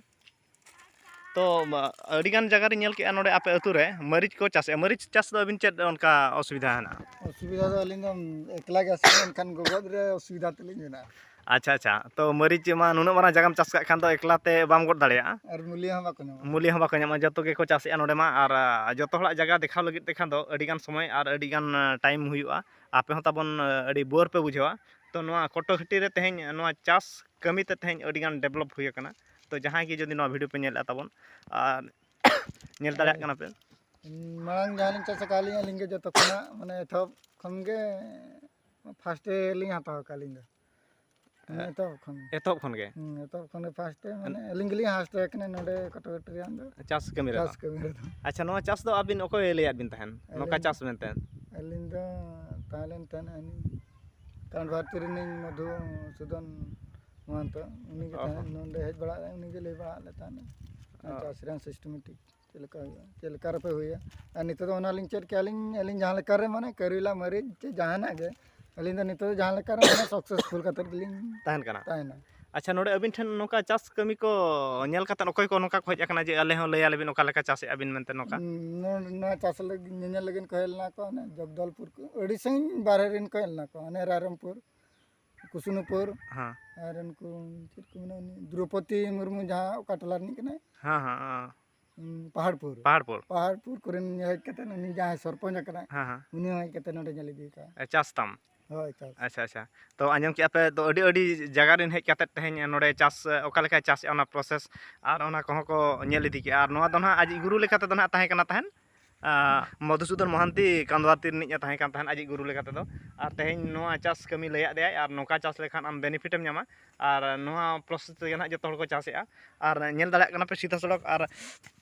ᱛᱚ, ᱢᱟ, ᱟᱹᱰᱤᱜᱟᱱ ᱡᱟᱭᱜᱟ ᱨᱤᱧ ᱧᱮᱞ ᱠᱮᱜᱼᱟ ᱱᱚᱰᱮ ᱟᱯᱮ ᱟᱹᱛᱩ ᱨᱮ ᱢᱟᱹᱨᱤᱪ ᱠᱚ ᱪᱟᱥᱮᱜᱼᱟ᱾ ᱢᱟᱹᱨᱤᱪ ᱪᱟᱥ ᱫᱚ ᱟᱹᱵᱤᱱ ᱪᱮᱫ ᱚᱱᱠᱟ ᱚᱥᱩᱵᱤᱫᱷᱟ ᱦᱮᱱᱟᱜᱼᱟ? ᱚᱥᱩᱵᱤᱫᱷᱟ ᱫᱚ ᱟᱹᱞᱤᱧ ᱫᱚ ᱮᱠᱞᱟ ᱜᱮ ᱟᱹᱥᱩᱞ, ᱮᱱᱠᱷᱟᱱ ᱜᱚᱜᱚᱡ ᱨᱮ ᱚᱥᱩᱵᱤᱫᱷᱟ ᱛᱟᱹᱞᱤᱧ ᱢᱮᱱᱟᱜᱼᱟ᱾ ᱟᱪᱪᱷᱟ, ᱟᱪᱪᱷᱟ᱾ ᱛᱚ, ᱢᱟᱹᱨᱤᱪ ᱢᱟ ᱱᱩᱱᱟᱹᱜ ᱢᱟᱨᱟᱝ ᱡᱟᱭᱜᱟᱢ ᱪᱟᱥ ᱠᱟᱜ ᱠᱷᱟᱱ ᱫᱚ ᱮᱠᱞᱟ ᱛᱮ ᱵᱟᱢ ᱜᱚᱫ ᱫᱟᱲᱮᱭᱟᱜᱼᱟ᱾ ᱟᱨ ᱢᱩᱞᱤᱭᱟᱹ ᱦᱚᱸ ᱵᱟᱠᱚ ᱧᱟᱢᱚᱜᱼᱟ᱾ ᱢᱩᱞᱤᱭᱟᱹ ᱦᱚᱸ ᱵᱟᱠᱚ ᱧᱟᱢᱚᱜᱼᱟ, ᱡᱚᱛᱚ ᱜᱮᱠᱚ ᱪᱟᱥᱮᱜᱼᱟ ᱱᱚᱰᱮ ᱢᱟ᱾ ᱟᱨ, ᱟ, ᱡᱚᱛᱚ ᱦᱚᱲᱟᱜ ᱡᱟᱭᱜᱟ ᱫᱮᱠᱷᱟᱣ ᱞᱟᱹᱜᱤᱫ ᱛᱮᱠᱷᱟᱱ ᱫᱚ ᱟᱹᱰᱤᱜᱟᱱ ᱥᱚᱢᱚᱭ ᱟᱨ ᱟᱹᱰᱤᱜᱟᱱ, ᱟ, time ᱦᱩᱭᱩᱜᱼᱟ᱾ ᱟᱯᱮ ᱦᱚᱸ ᱛᱟᱵᱚᱱ, ᱟ, ᱟᱹᱰᱤ ᱵᱳᱨ ᱯᱮ ᱵᱩᱡᱷᱟᱹᱣᱟ᱾ ᱛᱚ, ᱱᱚᱣᱟ ᱠᱚᱴᱚᱠ ᱦᱟᱹᱴᱤ ᱨᱮ ᱛᱮᱦᱮᱧ ᱱᱚᱣᱟ ᱪᱟᱥ ᱠᱟᱹᱢᱤ ᱛᱮ ᱛᱮᱦᱮᱧ ᱟᱹᱰᱤᱜᱟᱱ develop ᱦᱩᱭ ᱟᱠᱟᱱᱟ᱾ ᱛᱚ, ᱡᱟᱦᱟᱸᱭ ᱜᱮ ᱡᱩᱫᱤ ᱱᱚᱣᱟ video ᱯᱮ ᱧᱮᱞᱮᱫᱼᱟ ᱛᱟᱵᱚᱱ ᱟᱨ ᱧᱮᱞ ᱫᱟᱲᱮᱭᱟᱜ ᱦᱳᱭ᱾ ᱠᱟᱱᱟ ᱯᱮ᱾ ᱢᱟᱲᱟᱝ ᱡᱟᱦᱟᱸ ᱞᱤᱧ ᱪᱟᱥ ᱟᱠᱟᱫ ᱟᱹᱞᱤᱧ, ᱟᱹᱞᱤᱧ ᱜᱮ ᱡᱚᱛᱚ ᱠᱷᱚᱱᱟᱜ ᱢᱟᱱᱮ ᱮᱛᱚᱦᱚᱵ ᱠᱷᱚᱱ ᱜᱮ first ᱞᱤᱧ ᱦᱟᱛᱟᱣ ᱟᱠᱟᱫ ᱟᱹᱞᱤᱧ ᱫᱚ᱾ ᱢᱟᱱᱮ ᱮ-, ᱮᱛᱚᱦᱚᱵ ᱠᱷᱚᱱ᱾ ᱮᱛᱚᱦᱚᱵ ᱠᱷᱚᱱ ᱜᱮ? ᱦᱩᱸ, ᱮᱛᱚᱦᱚᱵ ᱠᱷᱚᱱ ᱜᱮ first ᱢᱟᱱᱮ ᱟᱹᱞᱤᱧ ᱜᱮᱞᱤᱧ first ᱟᱠᱟᱱᱟ ᱱᱚᱰᱮ ᱠᱚᱴᱚᱠ ᱦᱟᱹᱴᱤ ᱨᱮᱭᱟᱜ ᱫᱚ᱾ ᱪᱟᱥ ᱠᱟᱹᱢᱤ ᱨᱮᱫᱚ? ᱪᱟᱥ ᱠᱟᱹᱢᱤ ᱨᱮᱫᱚ᱾ ᱟᱪᱪᱷᱟ, ᱱᱚᱣᱟ ᱪᱟᱥ ᱫᱚ ᱟᱹᱵᱤᱱ ᱚᱠᱚᱭᱮ ᱞᱟᱹᱭᱟᱫ ᱵᱤᱱ ᱛᱟᱦᱮᱱ? ᱱᱚᱝᱠᱟ ᱟᱹᱞᱤᱧ, ᱪᱟᱥ ᱢᱮᱱᱛᱮ? ᱟᱹᱞᱤᱧ ᱫᱚ ᱛᱟᱦᱮᱸ ᱞᱮᱱ ᱛᱟᱦᱮᱱᱟ ᱩᱱᱤ ᱠᱟᱱᱰᱵᱷᱟᱨᱛᱤ ᱨᱤᱱᱤᱡ ᱢᱚᱫᱷᱩᱥᱩᱫᱚᱱ ᱢᱚᱦᱟᱱᱛᱚ, ᱩᱱᱤ ᱜᱮ ᱚ ᱛᱟᱦᱮᱸ ᱦᱚᱸ᱾ ᱱᱚᱰᱮ ᱦᱮᱡ ᱵᱟᱲᱟᱜ ᱨᱮ ᱩᱱᱤ ᱜᱮ ᱞᱟᱹᱭ ᱵᱟᱲᱟ ᱟᱫ ᱞᱮ ᱛᱟᱦᱮᱱᱟ᱾ ᱚ᱾ ᱪᱟᱥ ᱨᱮᱭᱟᱜ systematic ᱪᱮᱫ ᱞᱮᱠᱟ ᱦᱩᱭᱩᱜᱼᱟ, ᱪᱮᱫ ᱞᱮᱠᱟ ᱨᱮᱯᱮ ᱦᱩᱭᱟ᱾ ᱟᱨ ᱱᱤᱛᱚᱜ ᱫᱚ ᱚᱱᱟ ᱞᱤᱧ ᱪᱮᱫ ᱠᱮᱜᱼᱟ ᱟᱹᱞᱤᱧ, ᱟᱹᱞᱤᱧ ᱡᱟᱦᱟᱸ ᱞᱮᱠᱟ ᱨᱮ ᱢᱟᱱᱮ ᱠᱟᱹᱨᱤᱞᱟ ᱢᱟᱹᱨᱤᱪ ᱪᱮ ᱡᱟᱦᱟᱱᱟᱜ ᱜᱮ, ᱟᱹᱞᱤᱧ ᱫᱚ ᱱᱤᱛᱚᱜ ᱫᱚ ᱡᱟᱦᱟᱸ ᱞᱮᱠᱟ ᱨᱮ ᱢᱟᱱᱮ successful ᱠᱟᱛᱮᱫ ᱜᱮᱞᱤᱧ ᱛᱟᱦᱮᱱ ᱠᱟᱱᱟ᱾ ᱛᱟᱦᱮᱱᱟ᱾ ᱟᱪᱪᱷᱟ, ᱱᱚᱰᱮ ᱟᱹᱵᱤᱱ ᱴᱷᱮᱱ ᱱᱚᱝᱠᱟ ᱪᱟᱥ ᱠᱟᱹᱢᱤ ᱠᱚ ᱧᱮᱞ ᱠᱟᱛᱮᱫ ᱚᱠᱚᱭ ᱠᱚ ᱱᱚᱝᱠᱟ ᱠᱚ ᱦᱮᱡ ᱟᱠᱟᱱᱟ ᱡᱮ ᱟᱞᱮ ᱦᱚᱸ ᱞᱟᱹᱭ ᱟᱞᱮ ᱵᱤᱱ ᱚᱠᱟ ᱞᱮᱠᱟ ᱪᱟᱥᱮᱜᱼᱟ ᱵᱤᱱ ᱢᱮᱱᱛᱮ ᱱᱚᱝᱠᱟ? ᱱᱚ-, ᱱᱚᱣᱟ ᱪᱟᱥ ᱞᱟᱹᱜᱤᱫ ᱧᱮᱧᱮᱞ ᱞᱟᱹᱜᱤᱫ ᱠᱚ ᱦᱮᱡ ᱞᱮᱱᱟ ᱠᱚ, ᱚᱱᱮ ᱡᱚᱜᱽᱫᱚᱞᱯᱩᱨ ᱠᱚ, ᱟᱹᱰᱤ ᱥᱟᱺᱜᱤᱧ ᱵᱟᱦᱨᱮ ᱨᱮᱱ ᱠᱚ ᱦᱮᱡ ᱞᱮᱱᱟ ᱠᱚ, ᱚᱱᱮ ᱨᱟᱭᱨᱚᱝᱯᱩᱨ, ᱠᱩᱥᱩᱱᱩᱯᱩᱨ, ᱦᱮᱸ᱾ ᱟᱨ ᱩᱱᱠᱩ ᱪᱮᱫ ᱠᱚ ᱢᱮᱱᱟ, ᱩᱱᱤ ᱫᱨᱚᱯᱚᱫᱤ ᱢᱩᱨᱢᱩ ᱡᱟᱦᱟᱸ ᱚᱠᱟ ᱴᱚᱞᱟ ᱨᱤᱱᱤᱡ ᱠᱟᱱᱟᱭ? ᱦᱮᱸ, ᱦᱮᱸ, ᱦᱮᱸ᱾ ᱩᱸ, ᱯᱟᱦᱟᱲᱯᱩᱨ᱾ ᱯᱟᱦᱟᱲᱯᱩᱨ᱾ ᱯᱟᱦᱟᱲᱯᱩᱨ ᱠᱚᱨᱮᱱ ᱦᱮᱡ ᱠᱟᱛᱮ ᱩᱱᱤ ᱡᱟᱦᱟᱸᱭ ᱥᱚᱨᱯᱚᱧᱪ ᱟᱠᱟᱱᱟᱭ, ᱦᱮᱸ, ᱦᱮᱸ᱾ ᱩᱱᱤ ᱦᱚᱸ ᱦᱮᱡ ᱠᱟᱛᱮ ᱱᱚᱰᱮ ᱧᱮᱞ ᱤᱫᱤ ᱠᱟᱜᱼᱟ᱾ ᱮ, ᱪᱟᱥ ᱛᱟᱢ? ᱦᱳᱭ, ᱪᱟᱥ᱾ ᱟᱪᱪᱷᱟ, ᱟᱪᱪᱷᱟ᱾ ᱛᱚ, ᱟᱸᱡᱚᱢ ᱠᱮᱜᱼᱟ ᱯᱮ, ᱛᱚ, ᱟᱹᱰᱤ, ᱟᱹᱰᱤ ᱡᱟᱭᱜᱟ ᱨᱮᱱ ᱦᱮᱡ ᱠᱟᱛᱮ ᱛᱮᱦᱮᱧ ᱱᱚᱰᱮ ᱪᱟᱥ, ᱚᱠᱟ ᱞᱮᱠᱟᱭ ᱪᱟᱥᱮᱜᱼᱟ, ᱚᱱᱟ process ᱟᱨ ᱚᱱᱟ ᱠᱚᱦᱚᱸ ᱠᱚ ᱧᱮᱞ ᱤᱫᱤ ᱠᱮᱜᱼᱟ᱾ ᱟᱨ ᱱᱚᱣᱟ ᱫᱚ ᱱᱟᱦᱟᱜ ᱟᱡ ᱜᱩᱨᱩ ᱞᱮᱠᱟ ᱛᱮᱫᱚ ᱱᱟᱦᱟᱜ ᱛᱟᱦᱮᱸ ᱠᱟᱱᱟ ᱛᱟᱦᱮᱸᱫ, ᱢᱚᱫᱷᱩᱥᱩᱫᱚᱱ ᱢᱚᱦᱟᱱᱛᱤ ᱠᱟᱸᱫᱣᱟᱛᱤ ᱨᱤᱱᱤᱡ ᱮ ᱛᱟᱦᱮᱸ ᱠᱟᱱ ᱛᱟᱦᱮᱸᱫ ᱟᱡᱤᱡ ᱜᱩᱨᱩ ᱞᱮᱠᱟ ᱛᱮᱫᱚ᱾ ᱟᱨ ᱛᱮᱦᱮᱧ ᱱᱚᱣᱟ ᱪᱟᱥ ᱠᱟᱹᱢᱤ ᱞᱟᱹᱭᱟᱫ ᱞᱮᱭᱟᱭ, ᱟᱨ ᱱᱚᱝᱠᱟ ᱪᱟᱥ ᱞᱮᱠᱷᱟᱱ ᱟᱢ ᱵᱮᱱᱤᱯᱷᱤᱴ ᱮᱢ ᱧᱟᱢᱟ᱾ ᱟᱨ ᱱᱚᱣᱟ ᱯᱨᱚᱥᱮᱥ ᱛᱮᱜᱮ ᱱᱟᱦᱟᱜ ᱡᱚᱛᱚ ᱦᱚᱲ ᱠᱚ ᱪᱟᱥᱮᱫᱼᱟ᱾ ᱟᱨ ᱧᱮᱞ ᱫᱟᱲᱮᱭᱟᱜ ᱠᱟᱱᱟ ᱯᱮ ᱥᱤᱫᱷᱟ ᱥᱚᱲᱚᱠ, ᱟᱨ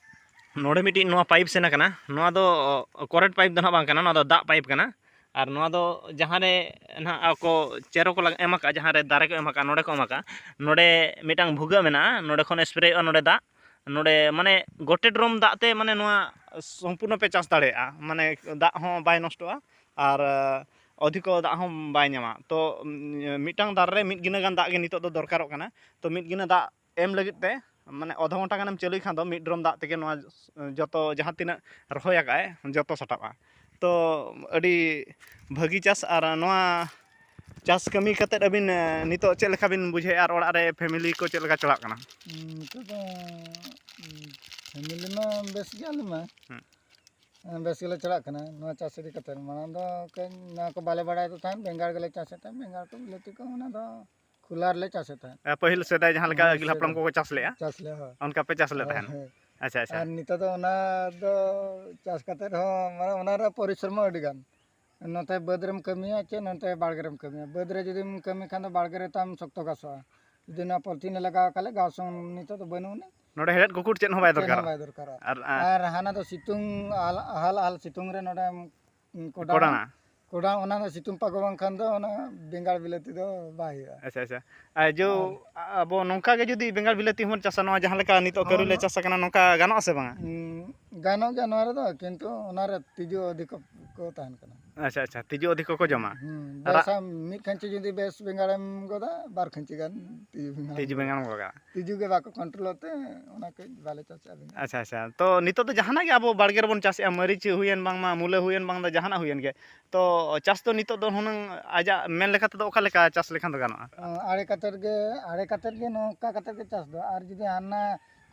ᱱᱚᱰᱮ ᱢᱤᱫᱴᱤᱡ ᱱᱚᱣᱟ ᱯᱟᱭᱤᱯ ᱥᱮᱱ ᱟᱠᱟᱱᱟ᱾ ᱱᱚᱣᱟ ᱫᱚ ᱠᱚᱨᱮᱱᱴ ᱯᱟᱭᱤᱯ ᱫᱚ ᱱᱟᱦᱟᱜ ᱵᱟᱝ ᱠᱟᱱᱟ, ᱱᱚᱣᱟ ᱫᱚ ᱫᱟᱜ ᱯᱟᱭᱤᱯ ᱠᱟᱱᱟ᱾ ᱟᱨ ᱱᱚᱣᱟ ᱫᱚ ᱡᱟᱦᱟᱸ ᱨᱮ ᱱᱟᱦᱟᱜ ᱟᱠᱚ ᱪᱮᱨᱚ ᱠᱚ ᱞᱟᱜ-, ᱮᱢ ᱟᱠᱟᱫᱼᱟ, ᱡᱟᱦᱟᱸ ᱨᱮ ᱫᱟᱨᱮ ᱠᱚ ᱮᱢ ᱟᱠᱟᱫᱼᱟ, ᱱᱚᱰᱮ ᱠᱚ ᱮᱢ ᱟᱠᱟᱫᱼᱟ, ᱱᱚᱰᱮ ᱢᱤᱫᱴᱟᱝ ᱵᱷᱩᱜᱟᱹᱜ ᱢᱮᱱᱟᱜᱼᱟ, ᱱᱚᱰᱮ ᱠᱷᱚᱱ ᱥᱯᱨᱮᱭᱚᱜᱼᱟ ᱱᱚᱰᱮ ᱫᱟᱜ᱾ ᱱᱚᱰᱮ ᱢᱟᱱᱮ ᱜᱚᱴᱮ ᱰᱨᱚᱢ ᱫᱟᱜ ᱛᱮ ᱢᱟᱱᱮ ᱱᱚᱣᱟ ᱥᱚᱢᱯᱩᱨᱱᱚ ᱯᱮ ᱪᱟᱥ ᱫᱟᱲᱮᱭᱟᱜᱼᱟ, ᱢᱟᱱᱮ ᱫᱟᱜ ᱦᱚᱸ ᱵᱟᱭ ᱱᱚᱥᱴᱚᱜᱼᱟ ᱟᱨ ᱚᱫᱷᱤᱠᱚ ᱫᱟᱜ ᱦᱚᱸ ᱵᱟᱭ ᱧᱟᱢᱟ᱾ ᱛᱚ ᱢᱤᱫᱴᱟᱝ ᱫᱟᱨᱮ ᱨᱮ ᱢᱤᱫ ᱜᱤᱱᱟᱹ ᱜᱟᱱ ᱫᱟᱜ ᱜᱮ ᱱᱤᱛᱚᱜ ᱫᱚ ᱫᱚᱨᱠᱟᱨᱚᱜ ᱠᱟᱱᱟ᱾ ᱛᱚ ᱢᱤᱫ ᱜᱤᱱᱟᱹ ᱫᱟᱜ ᱮᱢ ᱞᱟᱹᱜᱤᱫ ᱛᱮ ᱢᱟᱱᱮ ᱟᱫᱷᱟ ᱜᱷᱚᱱᱴᱟ ᱜᱟᱱᱮᱢ ᱪᱟᱹᱞᱩᱭ ᱠᱷᱟᱱ ᱫᱚ ᱢᱤᱫ ᱰᱨᱚᱢ ᱫᱟᱜ ᱛᱮᱜᱮ ᱱᱚᱣᱟ ᱡᱚᱛᱚ ᱡᱟᱦᱟᱸ ᱛᱤᱱᱟᱹᱜ ᱨᱚᱦᱚᱭ ᱟᱠᱟᱫ ᱟᱭ ᱡᱚᱛᱚ ᱥᱟᱴᱟᱜᱼᱟ᱾ ᱛᱚ ᱟᱹᱰᱤ ᱵᱷᱟᱹᱜᱤ ᱪᱟᱥ᱾ ᱟᱨ ᱱᱚᱣᱟ ᱪᱟᱥ ᱠᱟᱹᱢᱤ ᱠᱟᱛᱮᱫ ᱟᱹᱵᱤᱱ, ᱮ, ᱱᱤᱛᱚᱜ ᱪᱮᱫ ᱞᱮᱠᱟ ᱵᱤᱱ ᱵᱩᱡᱷᱟᱹᱣᱮᱫᱼᱟ ᱟᱨ ᱚᱲᱟᱜ ᱨᱮ ᱯᱷᱮᱢᱤᱞᱤ ᱠᱚ ᱪᱮᱫ ᱞᱮᱠᱟ ᱪᱟᱞᱟᱜ ᱠᱟᱱᱟ? ᱩᱸ, ᱱᱤᱛᱚᱜ ᱫᱚ, ᱩᱸ, ᱯᱷᱮᱢᱤᱞᱤ ᱢᱟ ᱵᱮᱥ ᱜᱮ ᱟᱞᱮ ᱢᱟ᱾ ᱦᱩᱸ᱾ ᱮᱸ, ᱵᱮᱥ ᱜᱮᱞᱮ ᱪᱟᱞᱟᱜ ᱠᱟᱱᱟ ᱱᱚᱣᱟ ᱪᱟᱥ ᱤᱫᱤ ᱠᱟᱛᱮᱫ᱾ ᱢᱟᱲᱟᱝ ᱫᱚ ᱠᱟᱹᱡ ᱱᱚᱣᱟ ᱠᱚ ᱵᱟᱞᱮ ᱵᱟᱲᱟᱭ ᱫᱚ ᱛᱟᱦᱮᱸᱫ, ᱵᱮᱸᱜᱟᱲ ᱜᱮᱞᱮ ᱪᱟᱥᱮᱫ ᱛᱟᱦᱮᱸᱫ, ᱵᱮᱸᱜᱟᱲ ᱠᱚ, ᱵᱤᱞᱟᱹᱛᱤ ᱠᱚ, ᱚᱱᱟ ᱫᱚ ᱠᱷᱩᱞᱟ ᱨᱮᱞᱮ ᱪᱟᱥᱮᱫ ᱛᱟᱦᱮᱸᱫ᱾ ᱮ, ᱯᱟᱹᱦᱤᱞ ᱥᱮᱫᱟᱭ ᱡᱟᱦᱟᱸ ᱞᱮᱠᱟ ᱦᱳᱭ, ᱟᱹᱜᱤᱞ ᱦᱟᱯᱲᱟᱢ ᱥᱮᱫᱟᱭ ᱠᱚᱠᱚ ᱪᱟᱥ ᱞᱮᱫᱼᱟ, ᱪᱟᱥ ᱞᱮᱫᱼᱟ, ᱦᱳᱭ᱾ ᱚᱱᱠᱟ ᱯᱮ ᱪᱟᱥ ᱞᱮᱫ ᱦᱳᱭ, ᱛᱟᱦᱮᱸᱫ? ᱦᱳᱭ᱾ ᱟᱪᱪᱷᱟ, ᱟᱪᱪᱷᱟ᱾ ᱟᱨ ᱱᱤᱛᱚᱜ ᱫᱚ ᱚᱱᱟ ᱫᱚ ᱪᱟᱥ ᱠᱟᱛᱮᱫ ᱦᱚᱸ, ᱢᱟᱱᱮ, ᱚᱱᱟ ᱨᱮ ᱯᱚᱨᱤᱥᱨᱚᱢ ᱟᱹᱰᱤ ᱜᱟᱱ᱾ ᱱᱚᱛᱮ ᱵᱟᱹᱫᱽ ᱨᱮᱢ ᱠᱟᱹᱢᱤᱭᱟ ᱪᱮ ᱱᱚᱛᱮ ᱵᱟᱲᱜᱮ ᱨᱮᱢ ᱠᱟᱹᱢᱤᱭᱟ? ᱵᱟᱹᱫᱽ ᱨᱮ ᱡᱩᱫᱤᱢ ᱠᱟᱹᱢᱤ ᱠᱷᱟᱱ ᱫᱚ ᱵᱟᱲᱜᱮ ᱨᱮ ᱛᱟᱢ ᱥᱚᱠᱛᱚ ᱜᱷᱟᱥᱚᱜᱼᱟ᱾ ᱡᱩᱫᱤ ᱱᱚᱣᱟ ᱯᱚᱞᱤᱛᱷᱤᱱ ᱮ ᱞᱟᱜᱟᱣ ᱟᱠᱟᱫ ᱞᱮ, ᱜᱷᱟᱥ ᱦᱚᱸ ᱱᱤᱛᱚᱜ ᱫᱚ ᱵᱟᱹᱱᱩᱜ ᱟᱹᱱᱤᱡ᱾ ᱱᱚᱰᱮ ᱦᱮᱲᱦᱮᱫ ᱠᱩᱠᱩᱴ ᱪᱮᱫ ᱦᱚᱸ ᱵᱟᱭ ᱪᱮᱫ ᱦᱚᱸ ᱫᱚᱨᱠᱟᱨᱚᱜᱼᱟ᱾ ᱵᱟᱭ ᱫᱚᱨᱠᱟᱨᱟ᱾ ᱟᱨ, ᱟᱨ ᱟᱨ ᱦᱟᱱᱟ ᱫᱚ ᱥᱤᱛᱩᱝ ᱟᱦᱟᱞ, ᱟᱦᱟᱞ ᱥᱤᱛᱩᱝ ᱨᱮ ᱱᱚᱰᱮᱢ ᱠᱚᱰᱟᱣᱟ᱾ ᱠᱚᱰᱟᱱᱟ᱾ ᱠᱚᱰᱟᱣ, ᱚᱱᱟ ᱫᱚ ᱥᱤᱛᱩᱝ ᱯᱟᱜᱚ ᱵᱟᱝᱠᱷᱟᱱ ᱫᱚ ᱚᱱᱟ ᱵᱮᱸᱜᱟᱲ ᱵᱤᱞᱟᱹᱛᱤ ᱫᱚ ᱵᱟᱭ ᱦᱩᱭᱩᱜᱼᱟ᱾ ᱟᱪᱪᱷᱟ, ᱟᱪᱪᱷᱟ᱾ ᱟᱨ ᱡᱚ, ᱟᱨ ᱟ-, ᱟᱵᱚ ᱱᱚᱝᱠᱟ ᱜᱮ ᱡᱩᱫᱤ ᱵᱮᱸᱜᱟᱲ ᱵᱤᱞᱟᱹᱛᱤ ᱦᱚᱸᱵᱚᱱ ᱪᱟᱥᱟ, ᱱᱚᱣᱟ ᱡᱟᱦᱟᱸ ᱞᱮᱠᱟ ᱱᱤᱛᱚᱜ ᱦᱚᱸ, ᱠᱟᱹᱨᱤ ᱞᱮ ᱱᱚ-, ᱪᱟᱥ ᱟᱠᱟᱱᱟ, ᱱᱚᱝᱠᱟ ᱜᱟᱱᱚᱜᱼᱟ ᱥᱮ ᱵᱟᱝᱟ? ᱩᱸ, ᱜᱟᱱᱚᱜ ᱜᱮᱭᱟ ᱱᱚᱣᱟ ᱨᱮᱫᱚ, ᱠᱤᱱᱛᱩ ᱚᱱᱟ ᱨᱮ ᱛᱤᱡᱩ ᱟᱹᱰᱤ ᱠᱚ, ᱠᱚ ᱛᱟᱦᱮᱱ ᱠᱟᱱᱟ᱾ ᱟᱪᱪᱷᱟ, ᱟᱪᱪᱷᱟ, ᱛᱤᱡᱩ ᱟᱹᱰᱤ ᱠᱚᱠᱚ ᱡᱚᱢᱟ᱾ ᱦᱩᱸ, ᱟᱨ ᱵᱮᱥ ᱟᱢ ᱢᱤᱫ ᱠᱷᱟᱹᱧᱪᱤ ᱡᱩᱫᱤ ᱵᱮᱥ ᱵᱮᱸᱜᱟᱲᱮᱢ ᱜᱚᱫᱟ, ᱵᱟᱨ ᱠᱷᱟᱹᱧᱪᱤ ᱜᱟᱱ ᱛᱤᱡᱩ ᱵᱮᱸᱜᱟᱲ ᱛᱤᱡᱩ ᱵᱮᱸᱜᱟᱲ ᱮᱢ ᱜᱚᱫᱟ᱾ ᱛᱤᱡᱩ ᱜᱮ ᱵᱟᱠᱚ ᱠᱚᱱᱴᱨᱳᱞᱚᱜ ᱛᱮ ᱚᱱᱟ ᱠᱟᱹᱡ ᱵᱟᱞᱮ ᱪᱟᱥᱮᱜᱼᱟ ᱵᱮᱸᱜᱟᱲ᱾ ᱟᱪᱪᱷᱟ, ᱟᱪᱪᱷᱟ᱾ ᱛᱚ ᱱᱤᱛᱚᱜ ᱫᱚ ᱡᱟᱦᱟᱱᱟᱜ ᱜᱮ ᱟᱵᱚ ᱵᱟᱲᱜᱮ ᱨᱮᱵᱚᱱ ᱪᱟᱥᱮᱜᱼᱟ, ᱢᱟᱹᱨᱤᱪ ᱦᱩᱭᱮᱱ ᱵᱟᱝᱢᱟ, ᱢᱩᱞᱟᱹ ᱦᱩᱭᱮᱱ ᱵᱟᱝ ᱫᱚ ᱡᱟᱦᱟᱱᱟᱜ ᱦᱩᱭᱮᱱ ᱜᱮ, ᱛᱚ ᱪᱟᱥ ᱫᱚ ᱱᱤᱛᱚᱜ ᱫᱚ ᱦᱩᱱᱟᱹᱝ ᱟᱡᱟᱜ ᱢᱮᱱ ᱞᱮᱠᱟ ᱛᱮᱫᱚ ᱚᱠᱟ ᱞᱮᱠᱟ ᱪᱟᱥ ᱞᱮᱠᱷᱟᱱ ᱫᱚ ᱜᱟᱱᱚᱜᱼᱟ? ᱚ, ᱟᱲᱮ ᱠᱟᱛᱮᱫ ᱜᱮ, ᱟᱲᱮ ᱠᱟᱛᱮᱫ ᱜᱮ ᱱᱚᱝᱠᱟ ᱠᱟᱛᱮᱫ ᱜᱮ ᱪᱟᱥ ᱫᱚ᱾ ᱟᱨ ᱡᱩᱫᱤ ᱦᱟᱱᱟ